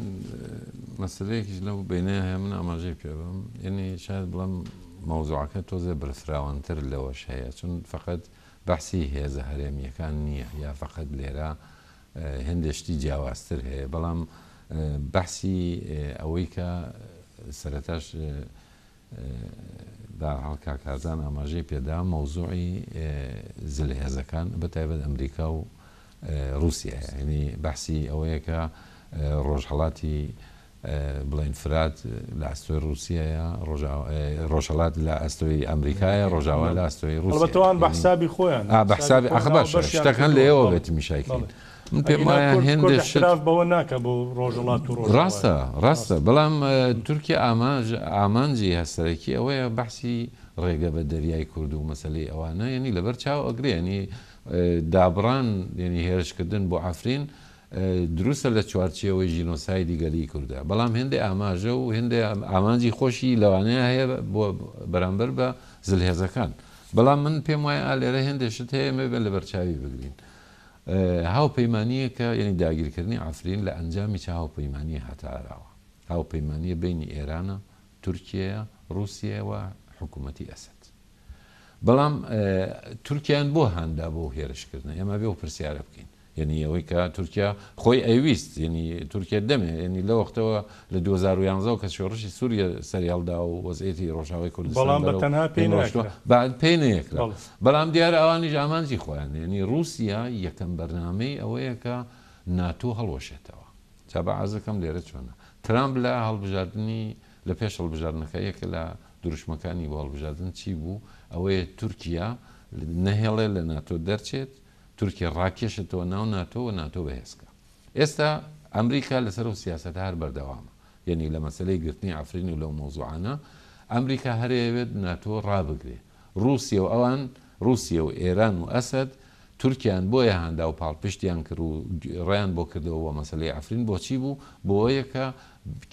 مەسەلەیەکیش لەو بەینەیا هەیە من ئاماژەی پێ بەم. یەنی شاید بڵێم مەوزوعەکە تۆزێ بەرفراوانتر لەوەش هەیە چون فەقەت بەحسی هێزە هەرێمییەکان نییە یا فەقەت لێرە هێندێ شتی جیاوازتر هەیە بەڵام بەحسی ئەوەی کە سەرەتاش بەهەرحاڵ کاک کارزان ئاماژەی پێدا مەوزوعی زلهێزەکان بە تایبەت ئەمریکا و ڕووسیایە یعنی بەحسی ئەوەیە کە ڕۆژهەڵاتی بڵێن فرات لە ئەستۆی ڕووسیایە ڕۆژهەڵات لە ئەستۆی ئەمریکایە ڕۆژاوا لە ئەستۆی ڕووسیا ئەڵبەتە بە حسابی خۆیان بە حسابی ئەخ باشە شتەکان لێەوە بێت میشایکەین من پێم وایە هێندێ شت بەوە ناکا بۆ ڕۆژهەڵات و ڕۆژئاوا. ڕاستە ڕاستە بەڵام تورکیا ئامانج ئامانجی هە سەرەکی ئەوەیە بەحسی ڕێگە بە دەریای کورد و مەسەلەی ئەوانە یەنی لەبەر چاو ئەگرێ یەنی دابڕان یەنی هێرشکردن بۆ عەفرین دروستە لە چوارچێوەی ژینۆسایدی گەلی کوردە بەڵام هێندێ ئاماژە و هێندێ ئامانجی خۆشی لەوانەیە هەیە بۆ بەرامبەر بە زلهێزەکان بەڵام من پێم وایە ئا لێرە هێندێ شت هەیە ئێمە بێ لەبەرچاوی بگرین هاوپەیمانییەکە یانی داگیرکردنی عەفرین لە ئەنجامی چ هاوپەیمانییە هاتە ئاراوە؟ هاوپەیمانییە بەینی ئێرانە، تورکیەیە، ڕووسیەیە و حکوومەتی ئەسەد. بەڵام تورکیایان بۆ هاندا بۆ هێرشکردنە؟ ئێمە ئەبێ ئەو پرسیارە بکەین. یانی ئەوەی کە تورکیا خۆی ئەیویست، یانی تورکیا دەمێ، یانی لەو وەختەوە لە 2011 کە شۆڕشی سووریە سەری هەڵدا و وەزعیەتی ڕۆژاوای کوردستان بەڵام بە بەرەو تەنها پێی هێن ڕۆشتووە، نەکرا. بە پێی نەیەکرا. بەڵێ. بەڵام دیارە ئەوانیش ئامانجی خۆیان، یانی ڕووسیا یەکەم بەرنامەی ئەوەیە کە ناتۆ هەڵوەشێتەوە. جا با عەرز بکەم لێرە چۆنە. ترامپ لە هەڵبژاردنی، لە پێش هەڵبژاردنەکە یەکێ لە دروشمەکانی بۆ هەڵبژاردن چی بوو؟ ئەوەیە تورکیا نەهێڵێ لە ناتۆ دەرچێت، تورکیا ڕاکێشێتەوە ناو ناتۆ و ناتۆ بەهێز کا. ئێستا ئەمریکا لەسەر ئەو سیاسەتە هەر بەردەوامە. یەنی لە مەسەلەی گرتنی عەفرین و لەو مەوزوعانە ئەمریکا هەر ئەیەوێت ناتۆ ڕابگرێ. ڕووسیە و ئەوان، ڕووسیە و ئێران و ئەسەد تورکیایان بۆیە هاندا و پاڵپشتیان کرد و ڕێیان بۆ کردەوە بۆ مەسەلەی عەفرین بۆچی بوو؟ بۆوەیە کە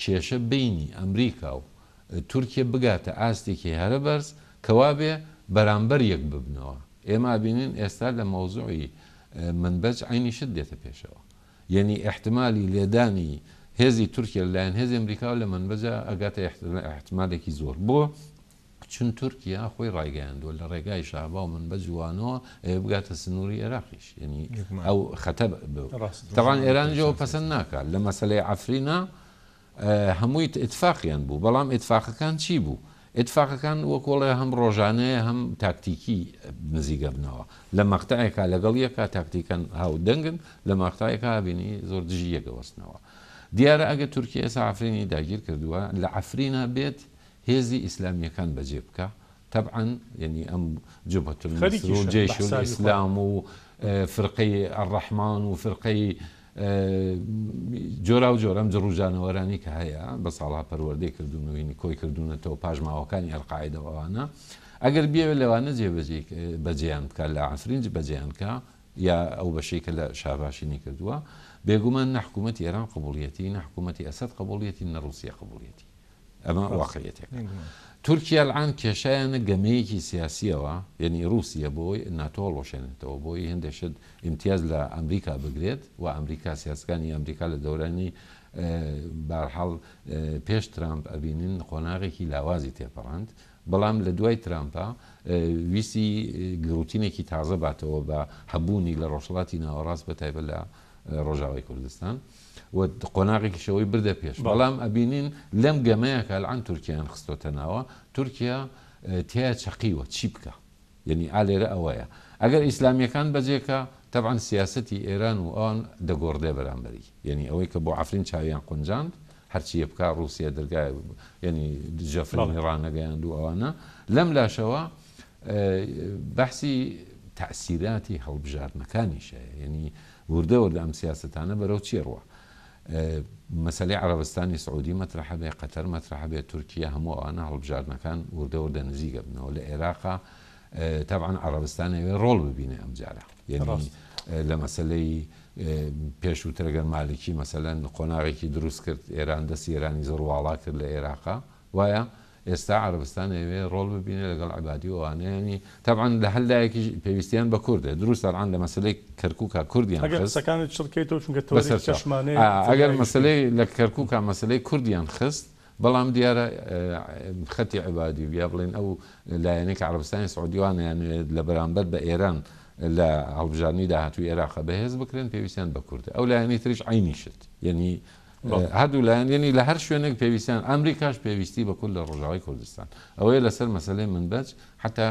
کێشە بەینی ئەمریکا و تورکیە بگاتە ئاستێکی هەرە بەرز کە وابێ بەرامبەر یەک ببنەوە. ئێمە ئەبینین ئێستا لە مەوزوعی منبەج عەینی شت دێتە پێشەوە. یەنی ئیحتمالی لێدانی هێزی تورکیە لە لایەن هێزی ئەمریکاوە لە مەنبەجا ئەگاتە ئیحتمالێکی زۆر. بۆ؟ چون تورکیا خۆی ڕایگەیاندووە لە ڕێگای شەهبا و مەنبەج و وانەوە ئەوێ بگاتە سنووری ئێراقیش. یەنی ئەو خەتە تەبعەن ئێرانیش ئەوە پەسەند ناکا. لە مەسەلەی عەفرینا هەمووی ئیتفاقیان بوو، بەڵام ئیتفاقەکان چی بوو؟ ئیتفاقەکان وەک وەڵێ هەم ڕۆژانەیە هەم تاکتیکی نزیک ئەبنەوە. لە مەقتەعێکا لەگەڵ یەکا تاکتیکەن هاودەنگن، لە مەقتەعێکا ئەبینی زۆر دژی یەک ئەوەستنەوە. دیارە ئەگەر تورکیە ئێستا عەفرینی داگیر کردووە، لە عەفرینا بێت هێزی ئیسلامییەکان بەجێ بکا، تەبعەن یەنی ئەم جبهە النصر و خەریکیشن بە جیش حسابی خۆیان. الاسلام و فرقەی الرحمان و فرقەی جۆراو جۆر ئەم جڕ و جانەوەرانی کە هەیە بە ساڵها پەروەردەی کردوون و هینی کۆی کردوونەتەوە پاشماوەکانی ئەلقاعیدە و ئەوانە ئەگەر بیەوێت لەوانە جێبەجێ بەجێیان بکات لە عەفرین بەجێیان کا یا ئەو بەشەی کە لە شاباشینی کردووە بێگومان نە حکوومەتی ئێران قبوڵیەتی نە حکوومەتی ئەسەد قبوڵیەتی نە ڕووسیە قبوڵیەتی ئەمە واقعیەتێکە. تورکیا الان کێشایانە گەمەیەکی سیاسیەوە یەنی ڕوسیە بۆی ناتۆ هەڵوەشێنێتەوە بۆی هێندێ شت ئیمتیاز لە ئەمریکا بگرێت و ئەمریکا سیاسەکانی ئەمریکا لە دەورانی بارحاڵ پێش ترامپ ئەبینین قۆناغێکی لاوازی تێپەڕاند بەڵام لە دوای ترامپا ویستی گڕوتینێکی تازە باتەوە بە هەبوونی لە ڕۆژهەڵاتی ناوەڕاست بە تایبەت لە ڕۆژاوای کوردستان و قۆناغێکیش ئەوەی بردە پێش بەڵام ئەبینین لەم گەمەیە کە الان تورکیایان خستۆتە ناوە تورکیا تیا چەقیوە چی بکا یەنی ئا لێرە ئەوەیە ئەگەر ئیسلامیەکان بەجێکا تەبعەن سیاسەتی ئێران و ئەوان دەگۆڕدێ بەرامبەری یەنی ئەوەی کە بۆ عەفرین چاویان قونجاند هەرچیە بکا ڕوسیە دەرگای یەنی دژەفرینی ڕانەگەیاند و ئەوانە لەم لاشەوە بەحسی تەئسیراتی هەڵبژاردنەکانیش هەیە یەنی وردە وردە ئەم سیاسەتانە بەرەو چی ڕوا؟ مەسەلەی عەڕەبستانی سعودی مەترەحە بێ، قەتەر مەترەحە بێ، تورکیە، هەموو ئەوانە هەڵبژاردنەکان وردە وردە نزیک ئەبنەوە. لە ئێراقا تەبعەن عەڕەبستان ئەیەوێ ڕۆڵ ببینێ ئەم جارە. یەنی لە مەسەلەی پێشووتر ئەگەر مالکی مەسەلەن قۆناغێکی دروست کرد، ئێران دەستی ئێرانی زۆر واڵا کرد لە ئێراقا، وایە؟ ئێستا عەرەبستان ئەیەوێ ڕۆڵ ببینێ لەگەڵ عەبادی و ئەوانە یانی تەبعەن لە هەر لایەکیش پێویستیان بە کوردە دروستە ئەلعان لە مەسەلەی کەرکوکا کوردیان ئەگەر خست قسەکانت چڕ کەیتەوە چونکە تەوەرێکی بەسەرچاو کەشمان هەیە ئا ئەگەر تەنیا ئیش مەسەلەی لە کەرکوکا مەسەلەی کوردیان خست بەڵام دیارە خەتی عەبادی و یا بڵێن ئەو لایەنەی کە عەرەبستانی سعودی وا نەیانەوێت لە بەرامبەر بە ئێران لە هەڵبژاردنی داهاتووی ئێراقا بەهێز بکرێن پێویستیان بە کوردە ئەو لایەنەی تریش عەینی شت یەنی هەردوو لایەن یەنی لە هەر شوێنێک پێویستیان ئەمریکاش پێویستی بە کورد لە ڕۆژاوای کوردستان ئەوەیە لەسەر مەسەلەی منبەج حتا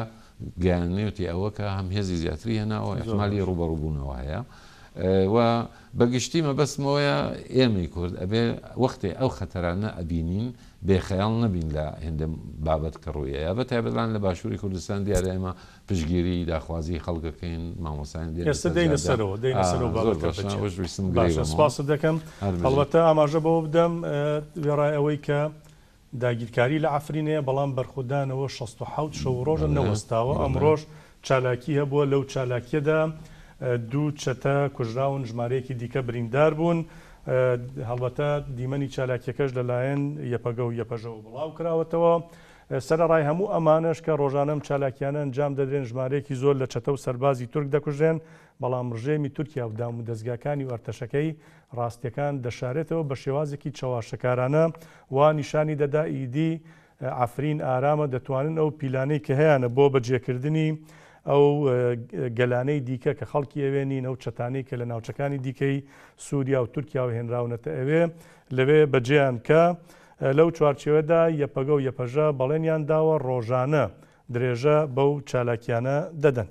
گەیانێتی ئەوە کە هەم هێزی زیاتری هێناوە احتمالی ڕووبەڕووبوونەوە هەیە و بەگشتی مەبەستمەوەیە ئێمەی کورد ئەبێ وەختێ ئەو خەتەرانە ئەبینین بێ خەیاڵ نەبین لە هێندە بابەت کە ڕوویەیە بە تایبەتان لە باشووری کوردستان دیارە ئێمە پشتگیری داخوازی خەڵک ئەکەین مامۆستایان دێنە ئێستا سەر دێینە جادە سەرەوە دێینە ئا سەرەوە زۆر بابەتە باشە بەچیە ئەوەش ویستم گرێی باشە بەمەوە سپاست دەکەم هەر بژیت. هەڵبەتە ئاماژە بەوە بدەم وێڕای ئەوەی کە داگیرکاری لە عەفرین هەیە بەڵام بەرخودانەوە 67 شەو و ڕۆژە بەڵێ نەوەستاوە بەڵێ. ئەمڕۆش چالاکی هەبووە لەو چالاکیەدا دوو چەتە کوژراون ژمارەیەکی دیکە بریندار بوون هەڵبەتە دیمەنی چالاکیەکەش لەلایەن یەپەگە و یەپەژەوە بڵاو کراوەتەوە سەرەڕای هەموو ئەمانەش کە ڕۆژانە ئەم چالاکیانە ئەنجام دەدرێن، ژمارەیەکی زۆر لە چەتە و سەربازی تورک دەکوژرێن، بەڵام ڕژێمی تورکیا و دامودەزگاکانی و ئەرتەشەکەی ڕاستیەکان دەشارێتەوە بە شێوازێکی چەواشەکارانە وا نیشانی دەدا ئیدی عەفرین ئارامە دەتوانن ئەو پیلانەی کە هەیانە بۆ بەجێکردنی ئەو گەلانەی دیکە کە خەڵکی ئەوێ نین ئەو چەتانەی کە لە ناوچەکانی دیکەی سووریا و تورکیاوە هێنراونەتە ئەوێ لەوێ بەجێیان کە لەو چوارچێوەدا یەپەگە و یەپەژە بەڵێنیان داوە ڕۆژانە درێژە بەو چالاکییانە دەدەن.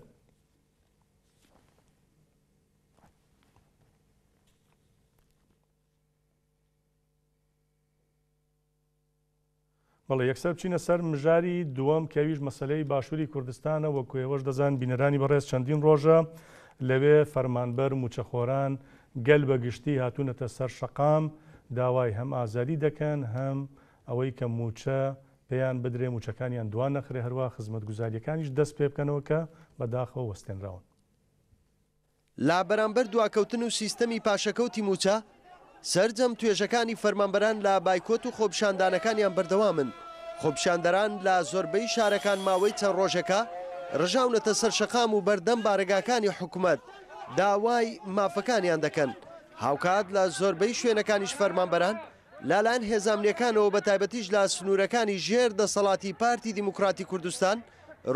بەڵێ یەکسەر بچینە سەر مژاری دووەم کە ئەویش مەسەلەی باشووری کوردستانە وەکو ئێوەش دەزان بینەرانی بەڕێز چەندین ڕۆژە لەوێ فەرمانبەر مووچەخۆران گەل بە گشتی هاتوونەتە سەر شەقام داوای هەم ئازادی دەکەن هەم ئەوەی کە مووچە پێیان بدرێ مووچەکانیان دوا نەخرێ هەروا خزمەتگوزارییەکانیش دەست پێ بکەنەوە کە بەداخەوە وەستێنراون. لە بەرامبەر دواکەوتن و سیستەمی پاشەکەوتی مووچە، سەرجەم توێژەکانی فەرمانبەران لە بایکۆت و خۆپیشاندانەکانیان بەردەوامن، خۆپیشاندەران لە زۆربەی شارەکان ماوەی چەند ڕۆژێکە ڕژاونەتە سەر شەقام و بەردەم بارەگاکانی حکومەت داوای مافەکانیان دەکەن، هاوکات لە زۆربەی شوێنەکانیش فەرمانبەران لەلایەن هێزە ئەمنییەکانەوە بەتایبەتیش لە سنوورەکانی ژێر دەسەڵاتی پارتی دیموکراتی کوردستان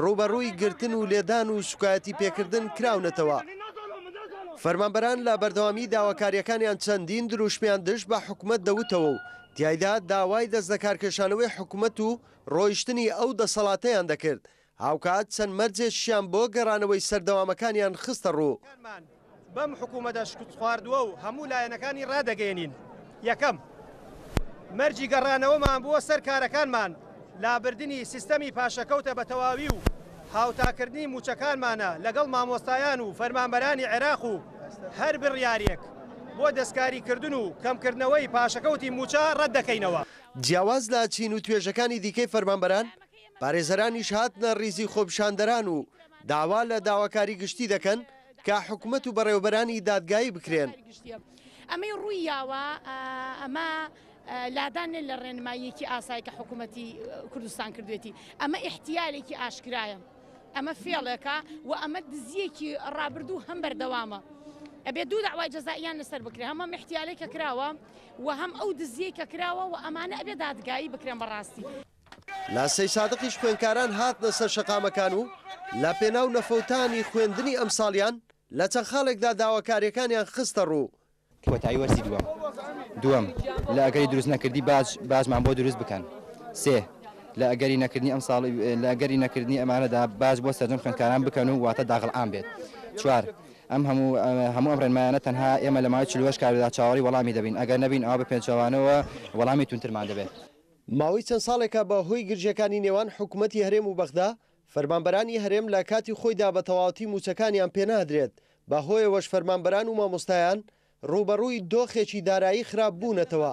ڕووبەڕووی گرتن و لێدان و سوکایەتی پێکردن کراونەتەوە. فەرمانبەران لە بەردەوامی داواکارییەکانیان چەندین دروشمیان دژ بە حکومەت دەوتەوە و تیایدا داوای دەستلەکارکێشانەوەی حکومەت و ڕۆیشتنی ئەو دەسەڵاتەیان دەکرد، هاوکات چەند مەرجێکیشیان بۆ گەڕانەوەی سەر دەوامەکانیان خستە ڕوو. بەم حکوومەتە شکستخواردووە و هەموو لایەنەکانی ڕادەگەیەنین، یەکەم، مەرجی گەڕانەوەمان بۆ سەر کارەکانمان لابردنی سیستەمی پاشەکەوتە بە تەواوی و هاوتاکردنی مووچەکانمانە لەگەڵ مامۆستایان و فەرمانبەرانی عێراق و هەر بڕیارێک بۆ دەستکاریکردن و کەمکردنەوەی پاشەکەوتی مووچە ڕەتدەکەینەوە. جیاواز لە چین و توێژەکانی دیکەی فەرمانبەران، پارێزەرانیش هاتنە ڕیزی خۆپیشاندەران و داوا لە داواکاری گشتی دەکەن کە حکومەت و بەڕێوەبەرانی دادگایی بکرێن. ئەمەی ڕووی یاوە ئەمە لادان نیە لە ڕێنماییەکی ئاسایی کە حکوومەتی کوردستان کردوێتی ئەمە ئیحتیالێکی ئاشکرایە ئەمە فێڵێکە و ئەمە دزیەکی ڕابردوو هەم بەردەوامە ئەبێ دوو داوای جەزائیان لەسەر بکرێ هەم ئەم ئیحتیالەی کە کراوە و هەم ئەو دزیەی کە کراوە و ئەمانە ئەبێ دادگایی بکرێن بەڕاستی. لە سەیسادقیش خوێندکاران هاتنە سەر شەقامەکان و لە پێناو نەفەوتانی خوێندنی ئەمساڵیان لە چەند خاڵێکدا داواکارییەکانیان خستە ڕوو. کۆتایی وەرزی دووەم دووەم، لە ئەگەری دروست نەکردی باج باجمان بۆ دروست بکەن. سێ، لە ئەگەری نەکردنی ئەمساڵ لە ئەگەری نەکردنی ئەمانەدا باج بۆ سەرجەم خوێندکاران بکەن و واتە داخل عام بێت. چوار، ئەم هەموو هەموو ئەم ڕێنمایانە تەنها ئێمە لە ماوەی 48 کاردا چاوەڕێی وەڵامی دەبین، ئەگەر نەبین ئەوا بە پێچەوانەوە وەڵامی توندترمان دەبێت. ماوەی چەند ساڵێکە بە هۆی گرژیەکانی نێوان حکومەتی هەرێم و بەغدا، فەرمانبەرانی هەرێم لە کاتی خۆیدا بە تەواوەتی مووچەکانیان پێنادرێت، بە هۆیەوەش فەرمانبەران و مامۆستایان ڕووبەڕووی دۆخێکی دارایی خراپ بوونەتەوە،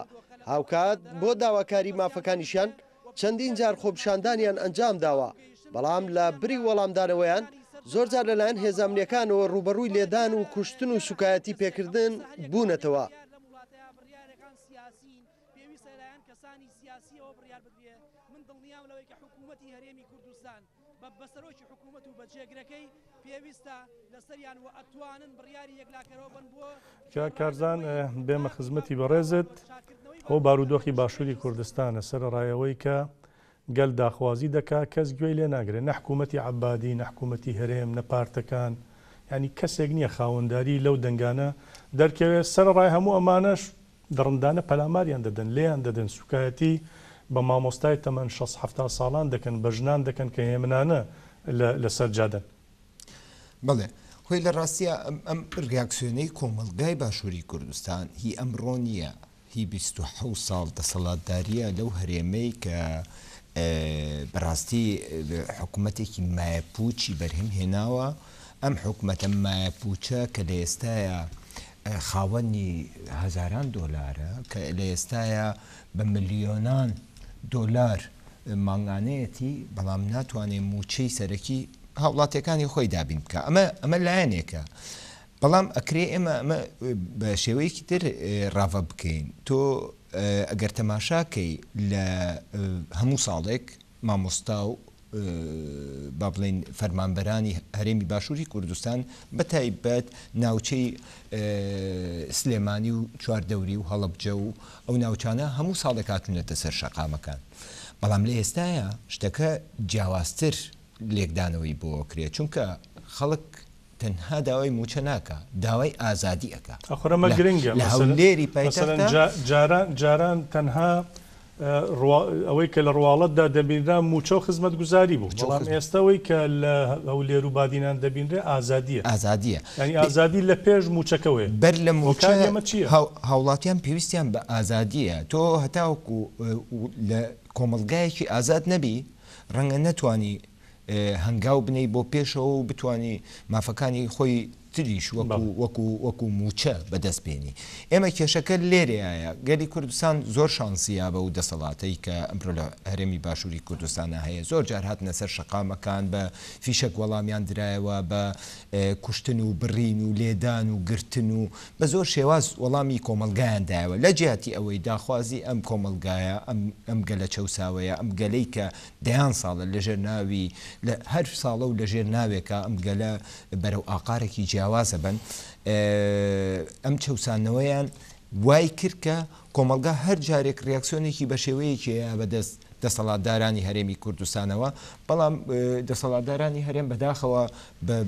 هاوکات بۆ داواکاری مافەکانیشیان چەندین جار خۆپیشاندانیان ئەنجامداوە، بەڵام لە بری وەڵامدانەوەیان زۆرجار لەلایەن هێزە ئەمنییەکانەوە ڕووبەڕووی لێدان و کوشتن و سوکایەتی پێکردن بوونەتەوە. کە حکوومەتی هەرێمی کوردستان بە بە سەرۆکی حکوومەت و بە جێگرەکەی پێویستە لەسەریان و ئەتوانن بڕیاری یەکلاکەرەوە بن بۆ کاک کارزان بێمە خزمەتی بەڕێزت ئەو بارودۆخی باشووری کوردستانە سەرەڕای ئەوەی کە گەل داخوازی دەکا کەس گوێی لێ ناگرێ نە حکوومەتی عەبادی نە حکوومەتی هەرێم نە پارتەکان یانی کەسێک نییە خاوەنداری لەو دەنگانە دەرکەوێ سەرەڕای هەموو ئەمانەش دڕندانە پەلاماریان دەدەن، لێیان دەدەن، سوکایەتی بە مامۆستای تەمەن شەست حەفتا ساڵان دەکەن، بە ژنان دەکەن کە هێمنانە لە لەسەر جادەن. بەڵێ، خۆی لە ڕاستیا ئەم ڕیاکسیۆنەی کۆمەڵگای باشووری کوردستان هی ئەمڕۆ نییە، هی 27 ساڵ دەسەڵاتدارییە لەو هەرێمەی کە بەڕاستی حکومەتێکی مایەپووچی بەرهەم هێناوە، ئەم حکومەتە مایەپووچە کە لە ئێستایا خاوەنی هەزاران دۆلارە کە لە ئێستایا بە ملیۆنان دۆلار مانگانەیەتی بەڵام ناتوانێ مووچەی سەرەکی هاوڵاتیەکانی خۆی دابین بکا ئەمە ئەمە لایەنێکە بەڵام ئەکرێ ئێمە ئەمە بە شێوەیەکی تر ڕاڤە بکەین تۆ ئەگەر تەماشاکەی لە هەموو ساڵێک مامۆستا و با بڵێین فەرمانبەرانی هەرێمی باشووری کوردستان بە تایبەت ناوچەی سلێمانی و چواردەوری و هەڵەبجە و ئەو ناوچانە هەموو ساڵێک هاتوونەتە سەر شەقامەکان بەڵام لە ئێستایا شتەکە جیاوازتر لێکدانەوەی بۆ کرێت چونکە خەڵک تەنها داوای مووچە ناکا داوای ئازادی ئەکا. ئاخر ئەمە گرنگە لە هەولێری پایتەختا. جاران جاران تەنها ئەوەی کە لە ڕواڵەتدا دەبینرا مووچە و خزمەتگوزاری بوو، بەڵام ئێستا ئەوەی کە لە هەولێر و بادینان دەبینرێ ئازادییە. ئازادییە. یانی ئازادی لە پێش مووچەکەوەیە. بەر لە مووچە هاوڵاتیان پێویستیان بە ئازادییە. تۆ هەتاوەکو لە کۆمەڵگایەکی ئازاد نەبی ڕەنگە نەتوانی هەنگاو بنێی بۆ پێشەوە و بتوانی مافەکانی خۆی تریش وەکو وەکو وەکو مووچە بەدەست بێنی. ئێمە کێشەکە لێرەیایە گەلی کوردستان زۆر شانسیە بەو دەسەڵاتەی کە ئەمرۆ لە هەرێمی باشووری کوردستانا هەیە زۆر جار هاتنە سەر شەقامەکان بە فیشەک وەڵامیان درایەوە بە کوشتن و بڕین و لێدان و گرتن و بە زۆر شێواز وەڵامی کۆمەڵگایان دایەوە لە جیاتی ئەوەی داخوازی ئەم کۆمەڵگایە ئەم ئەم گەلە چەوساوەیە ئەم گەلەی کە دەیان ساڵە لەژێر ناوی لە هەر ساڵە و لەژێر ناوێکا ئەم گەلە بەرەو ئاقارێکی جیاواز ئەبەن ئەم چەوساندنەوەیان وای کرد کە کۆمەڵگا هەر جارێک ڕیاکسیۆنێکی بە شێوەیەکی هەیە بەدەست دەسەڵاتدارانی هەرێمی کوردستانەوە بەڵام دەسەڵاتدارانی هەرێم بەداخەوە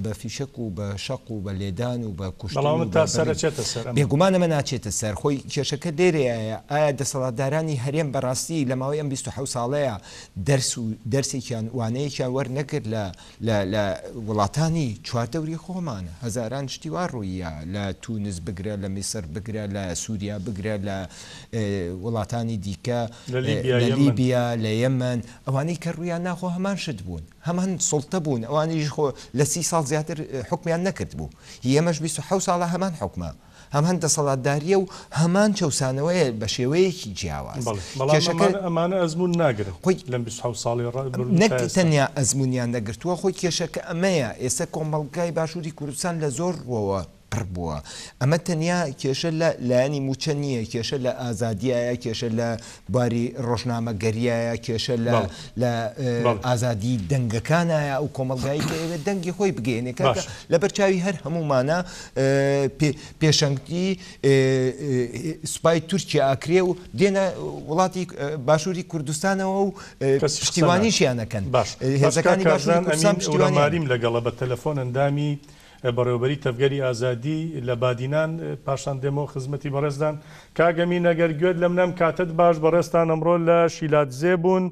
بە فیشەک و بە شەق و بە لێدان و بە کوشتن بەڵام و ئەمە تا بە سەر بڕین ئەچێتە سەر ئەمە. بێگومان ئەمە ناچێتە سەر خۆی کێشەکە لێرەیایە ئایا دەسەڵاتدارانی هەرێم بەڕاستی لە ماوەی ئەم 27 ساڵەیە دەرس و دەرسێکیان وانەیەکیان وەرنەگرت لە لە لە وڵاتانی چواردەوری خۆمان هەزاران شتی وا ڕووییا لە تونس بگرە لە میسر بگرە لە سوریا بگرە لە وڵاتانی دیکە لە لیبیا لە یەمەن. لیبیا لە یەمەن ئەوانەی کە ڕوویان نا خۆ هەمان شت بوون. هەمان سوڵتە بوون ئەوانیش خۆ لە سی ساڵ زیاتر حوکمیان نەکردبوو هی ئێمەش 27 ساڵە هەمان حوکمە هەمان دەسەڵاتداریە و هەمان چەوسانەوەیە بە شێوەیەکی جیاواز بەڵێ بەڵام کێشەکە ئەمانە ئەمانە ئەزموون ناگرن خۆی لەم 27 ساڵی ڕابردوو نەک تا ئێستا. تەنیا ئەزموونیان نەگرتووە خۆی کێشەکە ئەمەیە ئێستا کۆمەڵگای باشووری کوردستان لە زۆر ڕووەوە پڕ بووە. ئەمە تەنیا کێشە لە لایەنی مووچە نییە، کێشە لە ئازادیایە، کێشە لە بواری ڕۆژنامەگەریایە، کێشە لە لە ئازادی دەنگەکانایە، ئەو کۆمەڵگایەی کە ئەیەوێت دەنگی خۆی بگەیەنێ. کاکە لەبەر چاوی هەر هەموومانە پێشەنگی سوپای تورکیا ئەکرێ و دێنە وڵاتی باشووری کوردستانەوە و پشتیوانیشیان ئەکەن. هێزەکانی باشووری کوردستان پشتیوانیان. ماریم لەگەڵە بە تەلەفۆن ئەندامی بەڕێوەبەری تەڤگەری ئازادی لە بادینان پاشان دێمەوە خزمەتی بەڕێزتان کاک ئەمین ئەگەر گوێت لەمنە ئەم کاتەت باش بەڕێزتان ئەمڕۆ لە شیلادزێ بوون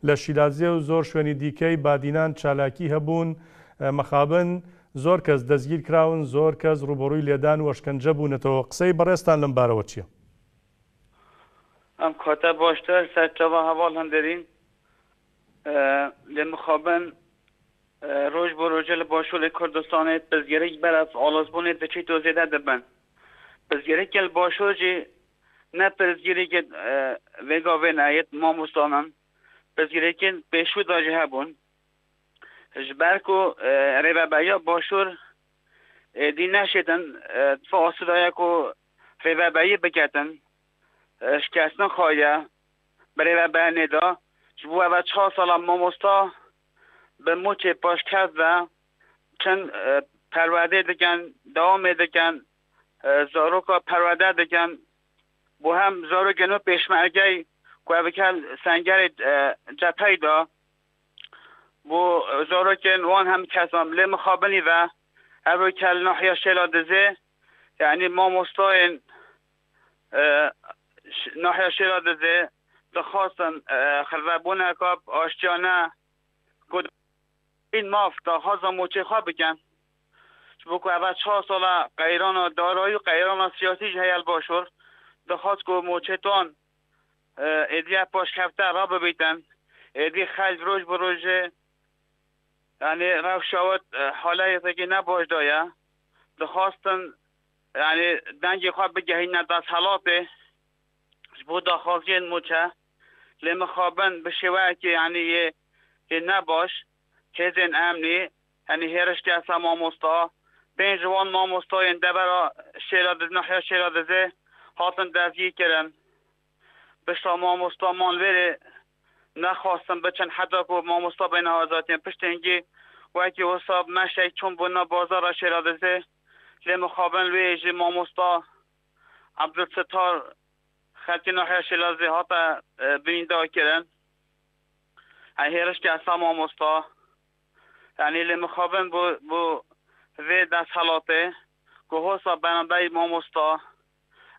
لە شیلادزێ و زۆر شوێنی دیکەی بادینان چالاکی هەبوون مەخابن زۆر کەس دەستگیر کراون زۆر کەس ڕووبەڕووی لێدان و ئەشکەنجە بوونەتەوە قسەی بەڕێزتان لەم بارەوە چییە؟ ئەم کاتە باشتر سەرچاوە هەواڵ هەندێرین لێ مخابن ڕۆژ بۆ ڕۆژە لە باشووری کوردستانێ پرسگرێک بەرەف ئاڵۆزبوونێ دەچێت و زێدە دەبن. پرسگرێکە لە باشوور ژی نە پرسگرێکە ڤێ گاڤێ نایەت مامۆستانن پرسگرێکên پێشوو دا ژی هەبوون. ji ber ku rêveberiya başûr êdî neşêtin di astê de ye ku rêveberiyê biketin şikestin xwe ye bi rêveberenê de. Ji bo eva çar sala mamosta bi mûçê paşkeft ve çend perwerdê dikin, dewamê dikin, zaroka perwerde dikin. Bo hem zarokên me pêşmergey ku ev kel sengerê cephey de bo zarokên wan hem kesan lê mixabinî ve ev kel nahiya şêla dizê yanî mamostayên nahiya şêla dizê dixwastin xirvebûneka aştiyane ku În maf daxwaza mûçê xwe bikin. Ji bo ku eva çar sal e qeyrana darayî û qeyrana siyasî jî heye li Başûr, dixwast ku mûçê wan êdî ev paşkefte rabibîtin. Êdî xelk roj bi rojê yanî rewşa we haletekî ne baş de ye. Dixwastin yanî dengê xwe bigehîne desthilatê ji bo daxwaziyên mûçe. Lê mixabin bi şêweyekî yanî yê yê ne baş hêzên emnî yanî hêriş kir ser mamosta. Pênc ji wan mamostayên devera Şêradiz nahiya Şêradizê hatin destgîrkirin. Pişta mamosta man vêrê nexwastin biçin heta ku mamosta bêne azadkirin. Piştengî wekî wisa meşek çûn bo nav bazara Şêradizê lê mixabin li wê jî mamosta Ebdulsitar Xelkê nahiya Şêlazê hate birîndarkirin. Yanî hêriş kir ser mamosta. Yanî lê mixabin bo bo vê desthilatê ku hosta beramberî mamosta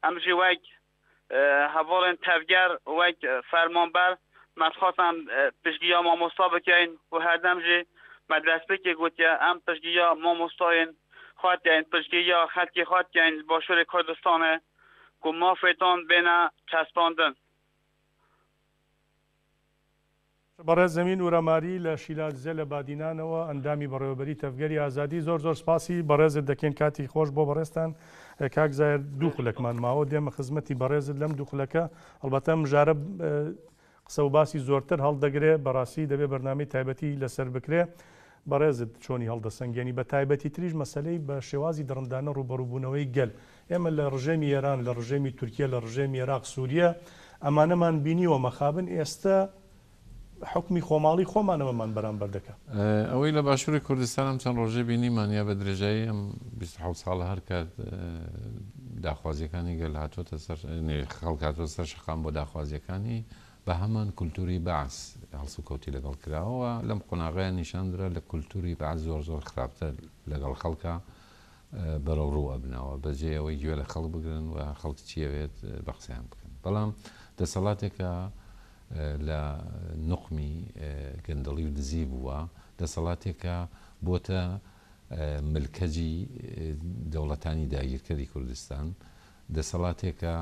em jî wek hevalên tevger û wek fermanber me dixwast em piştgiriya mamosta bikin û herdem jî me destpêkê gotiye em piştgiriya mamostayên xwe dikin, piştgiriya xelkê xwe dikin li Başûrê Kurdistanê. ku mafê tan bêne çespandin. بەڕێز ئەمین ئورەماری لە شیلادزێ لە بادینانەوە ئەندامی بەڕێوەبەری تەڤگەری ئازادی زۆر زۆر سپاسی بەڕێزت دەکەین کاتی خۆش بۆ بەڕێزتان کاک زاهر دوو خولەکمان ماوە دێمە خزمەتی بەڕێزت لەم دوو خولەکە ئەڵبەتە مژارە قسە و باسی زۆرتر هەڵدەگرێ، بەڕاستی دەبێ بەرنامەی تایبەتی لەسەر بکرێ، بەڕێزت چۆنی هەڵدەسەنگێنی؟ بە تایبەتی تریش مەسەلەی بە شێوازی دڕندانە ڕووبەڕووبوونەوەی گەل. ئێمە لە ڕژێمی ئێران، لە ڕژێمی تورکیە، لە ڕژێمی ئێراق، سوریە ئەمانەمان بینیوە، مەخابن ئێستە حوکمی خۆماڵی خۆمان ئەمەمان بەرامبەر دەکا. ئەوەی لە باشووری کوردستان ئەم چەند ڕۆژەی بینیمان یا بە درێژایی ئەم 27 ساڵە هەر کات داخوازیەکانی گەل هاتووەتە سەر خەڵک هاتووە سەر شەقام بۆ داخوازیەکانی بە هەمان کولتوری بەعس هەڵسوکەوتی لەگەڵ کراوە و لەم قۆناغەیان نیشاندرا لە کولتوری بەعس زۆر زۆر خراپتر لەگەڵ خەڵکا بەرەو ڕوو ئەبنەوە بە جێ ئەوەی گوێ لە خەڵک بگرن و خەڵک چیەوێت بە قسەیان بکەن بەڵام دەسەڵاتێکە لە نوقمی گەندەڵی و دزی بووە دەسەڵاتێکە بۆتە ملکەجی دەوڵەتانی داگیرکەری کوردستان دەسەڵاتێکە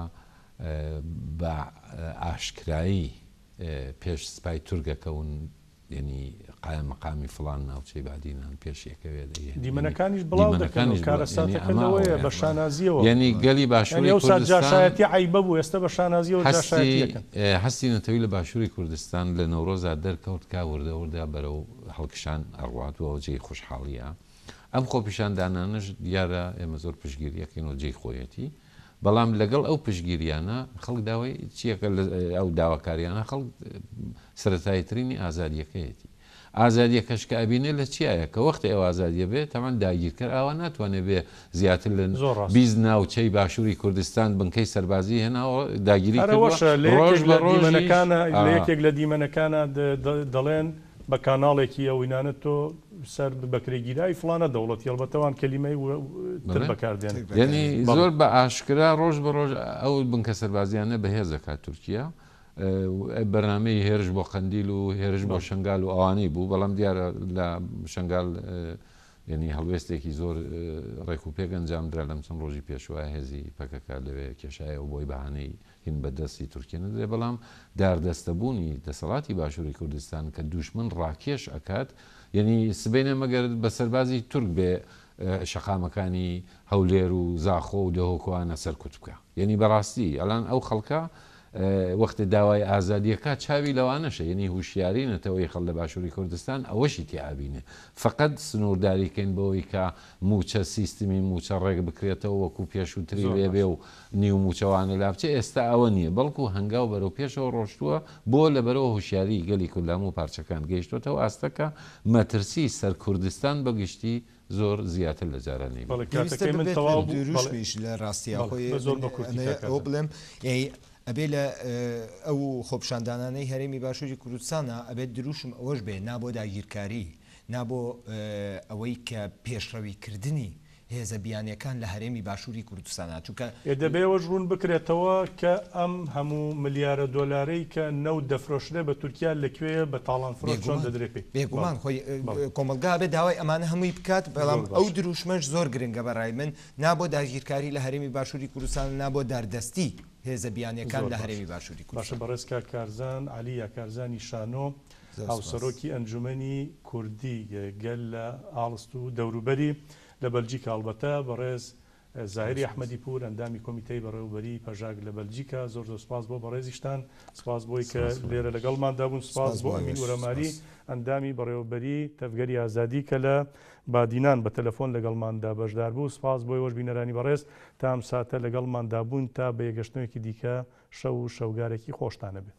بە ئاشکرایی پێش سپای تورک ئەکەون یەنی قایم مەقامی فڵان ناوچەی بادینان پێشی ئەکەوێت یەنی دیمەنەکانیش بڵاو دەکەنەوە دیمەنەکانیش بڵاو یەنی کارەساتەکە ئەمە لەوەیە ئەوەیە بە شانازیەوە یەنی گەلی یەنی باشووری ئەوسا کوردستان جاشایەتی عەیبە بوو ئێستا بە شانازیەوە هەستی جاشایەتی ئەکەن. هەستی نەتەوی لە باشووری کوردستان لە نەورۆزا دەرکەوت کا وردە وردە بەرەو هەڵکشان ئەڕوات و ئەوە جێی خوشحاڵیە. ئەم خۆپیشاندانانەش دیارە ئێمە زۆر پشتگیری ئەکەین و جێی خۆیەتی، بەڵام لەگەڵ ئەو پشتگیریانە خەڵک داوای چیەکە ئەو داواکاریانە خەڵک سەرەتاییترینی ئازادیەکەیەتی. ئازادیەکەش کە ئەبینێ لە چیایە کە وەختێ ئەو ئازادیە بێ تەبعەن داگیرکەر ئاوا ناتوانێ بێ زیاتر لە زۆر ڕاستە. 20 ناوچەی باشووری کوردستان بنکەی سەربازی هێناوە داگیری هەر کردووە ئەوەشە لە ڕۆژ یەکێک بە لە ڕۆژیش دیمەنەکانە ئا. لە یەکێک لە دیمەنەکانە دەڵێن بە کاناڵێکی ئەوینانە تۆ سەر بەکرێگیراوی فڵانە دەوڵەتی هەڵبەتە وان کەلیمەی تر بەڵێ. بەکار دێنن. یانی بەڵێ. زۆر بە ئاشکرا ڕۆژ بە ڕۆژ ئەو بنکە سەربازیانە بەهێز دەکات تورکیا بەرنامەی هێرش بۆ قەندیل و هێرش بۆ شنگال و ئەوانەی بوو بەڵام دیارە لە شنگال یعنی هەڵوێستێکی زۆر ڕێک و پێک ئەنجام درا لەم چەند ڕۆژی پێشوە هێزی پەکەکە لەوێ کێشایەوە بۆی بەهانەی هین بە دەستی تورکیە نەدرێ بەڵام داردەستەبوونی دەسەڵاتی باشووری کوردستان کە دووشمن ڕاکێش ئەکات یعنی سبەینێ مەگەر بە سەربازی تورک بێ شەقامەکانی هەولێر و زاخۆ و دهۆک و ئانە سەرکوت بکا یعنی بەڕاستی ئەلان ئەو خەڵکە وەختێ داوای ئازادی ئەکا چاوی لەوانەشە یەنی هوشیاری نەتەوەی خەڵ لە باشوری کوردستان ئەوەشی تیا ئەبینێ فەقەت سنورداری کەین بەوەی کە موچە سیستمی موچە ڕێک بکرێتەوە وەکو پێشوتری زۆر لێ بێ باش. و نیو موچەوانە لابچێ ئێستا ئەوە نیە بەڵکو هەنگاو بەرەو پێشەوە ڕۆشتووە بۆ لەبەرئەوە هوشیاری گەلی کورد لە هەموو پارچەکان گەیشتۆتە ئەو ئاستە کە مەترسی سەر کوردستان بە گشتی زۆر زیاتر لە جاران بەڵێ نەیبینی. پێویستە کاتەکەی من ببێت بە تەواو بوو بەڵێ دروشمیش لە ڕاستیا بەڵێ خۆی بە زۆر من بە کورتی ئەمەوێ کاک ئەوە کارزان. بڵێم یانی ئەبێ لە ئەو خۆپیشاندانانەی هەرێمی باشووری کوردستانا ئەبێت دروشم ئەوەش بێ نا بۆ داگیرکاری نا بۆ ئەوەی کە پێشڕەوی کردنی هێزە بیانیەکان لە هەرێمی باشووری کوردستانا چونکە. ئێ دەبێ ئەوەش ڕوون بکرێتەوە کە ئەم هەموو ملیارە دۆلارەی کە نەوت دەفرۆشرێ بە تورکیا لە کوێیە بە تاڵان فرۆش چۆن بێگومان دەدرێ پێی؟ بێگومان بەڵێ خۆی بەڵێ. کۆمەڵگا ئەبێ داوای ئەمانە هەمووی بکات بەڵام زۆر ئەو باشە. دروشمەش زۆر گرنگە بە ڕای من نا بۆ داگیرکاری لە هەرێمی باشووری کوردستان نا بۆ داردەستی هێزە بیانیەکان زۆر لە باشە. هەرێمی باشووری باشە کوردستان. بەڕێز کاک کارزان عەلی یا کارزانی شانۆ زۆر سوپاس. هاوسەرۆکی ئەنجومەنی کوردی گەل لە ئاڵست و دەوروبەری لە بەلجیکا ئەڵبەتە بەڕێز زاهیری ئەحمەدی پوور ئەندامی کۆمیتەی بەڕێوەبەریی پەژاک لە بەلجیکا زۆر زۆر سپاس بۆ بەڕێزیشتان سپاس بۆی کە سپاس بۆ لێرە ئێوەش. لەگەڵماندا بوون سپاس سپاس بۆ بۆ ئەمین ئێوەش ئورەماری سپاس. ئەندامی بەڕێوەبەریی تەڤگەری ئازادی کە لە بادینان بە تەلەفۆن لەگەڵماندا بەشدار بوو سپاس بۆ ئێوەش بینەرانی بەڕێز تا ئەم ساتە لەگەڵماندا بوون تا بە یەکگەشتنەوەیەکی دیکە شەو و شەوگارێکی خۆشتان هەبێ.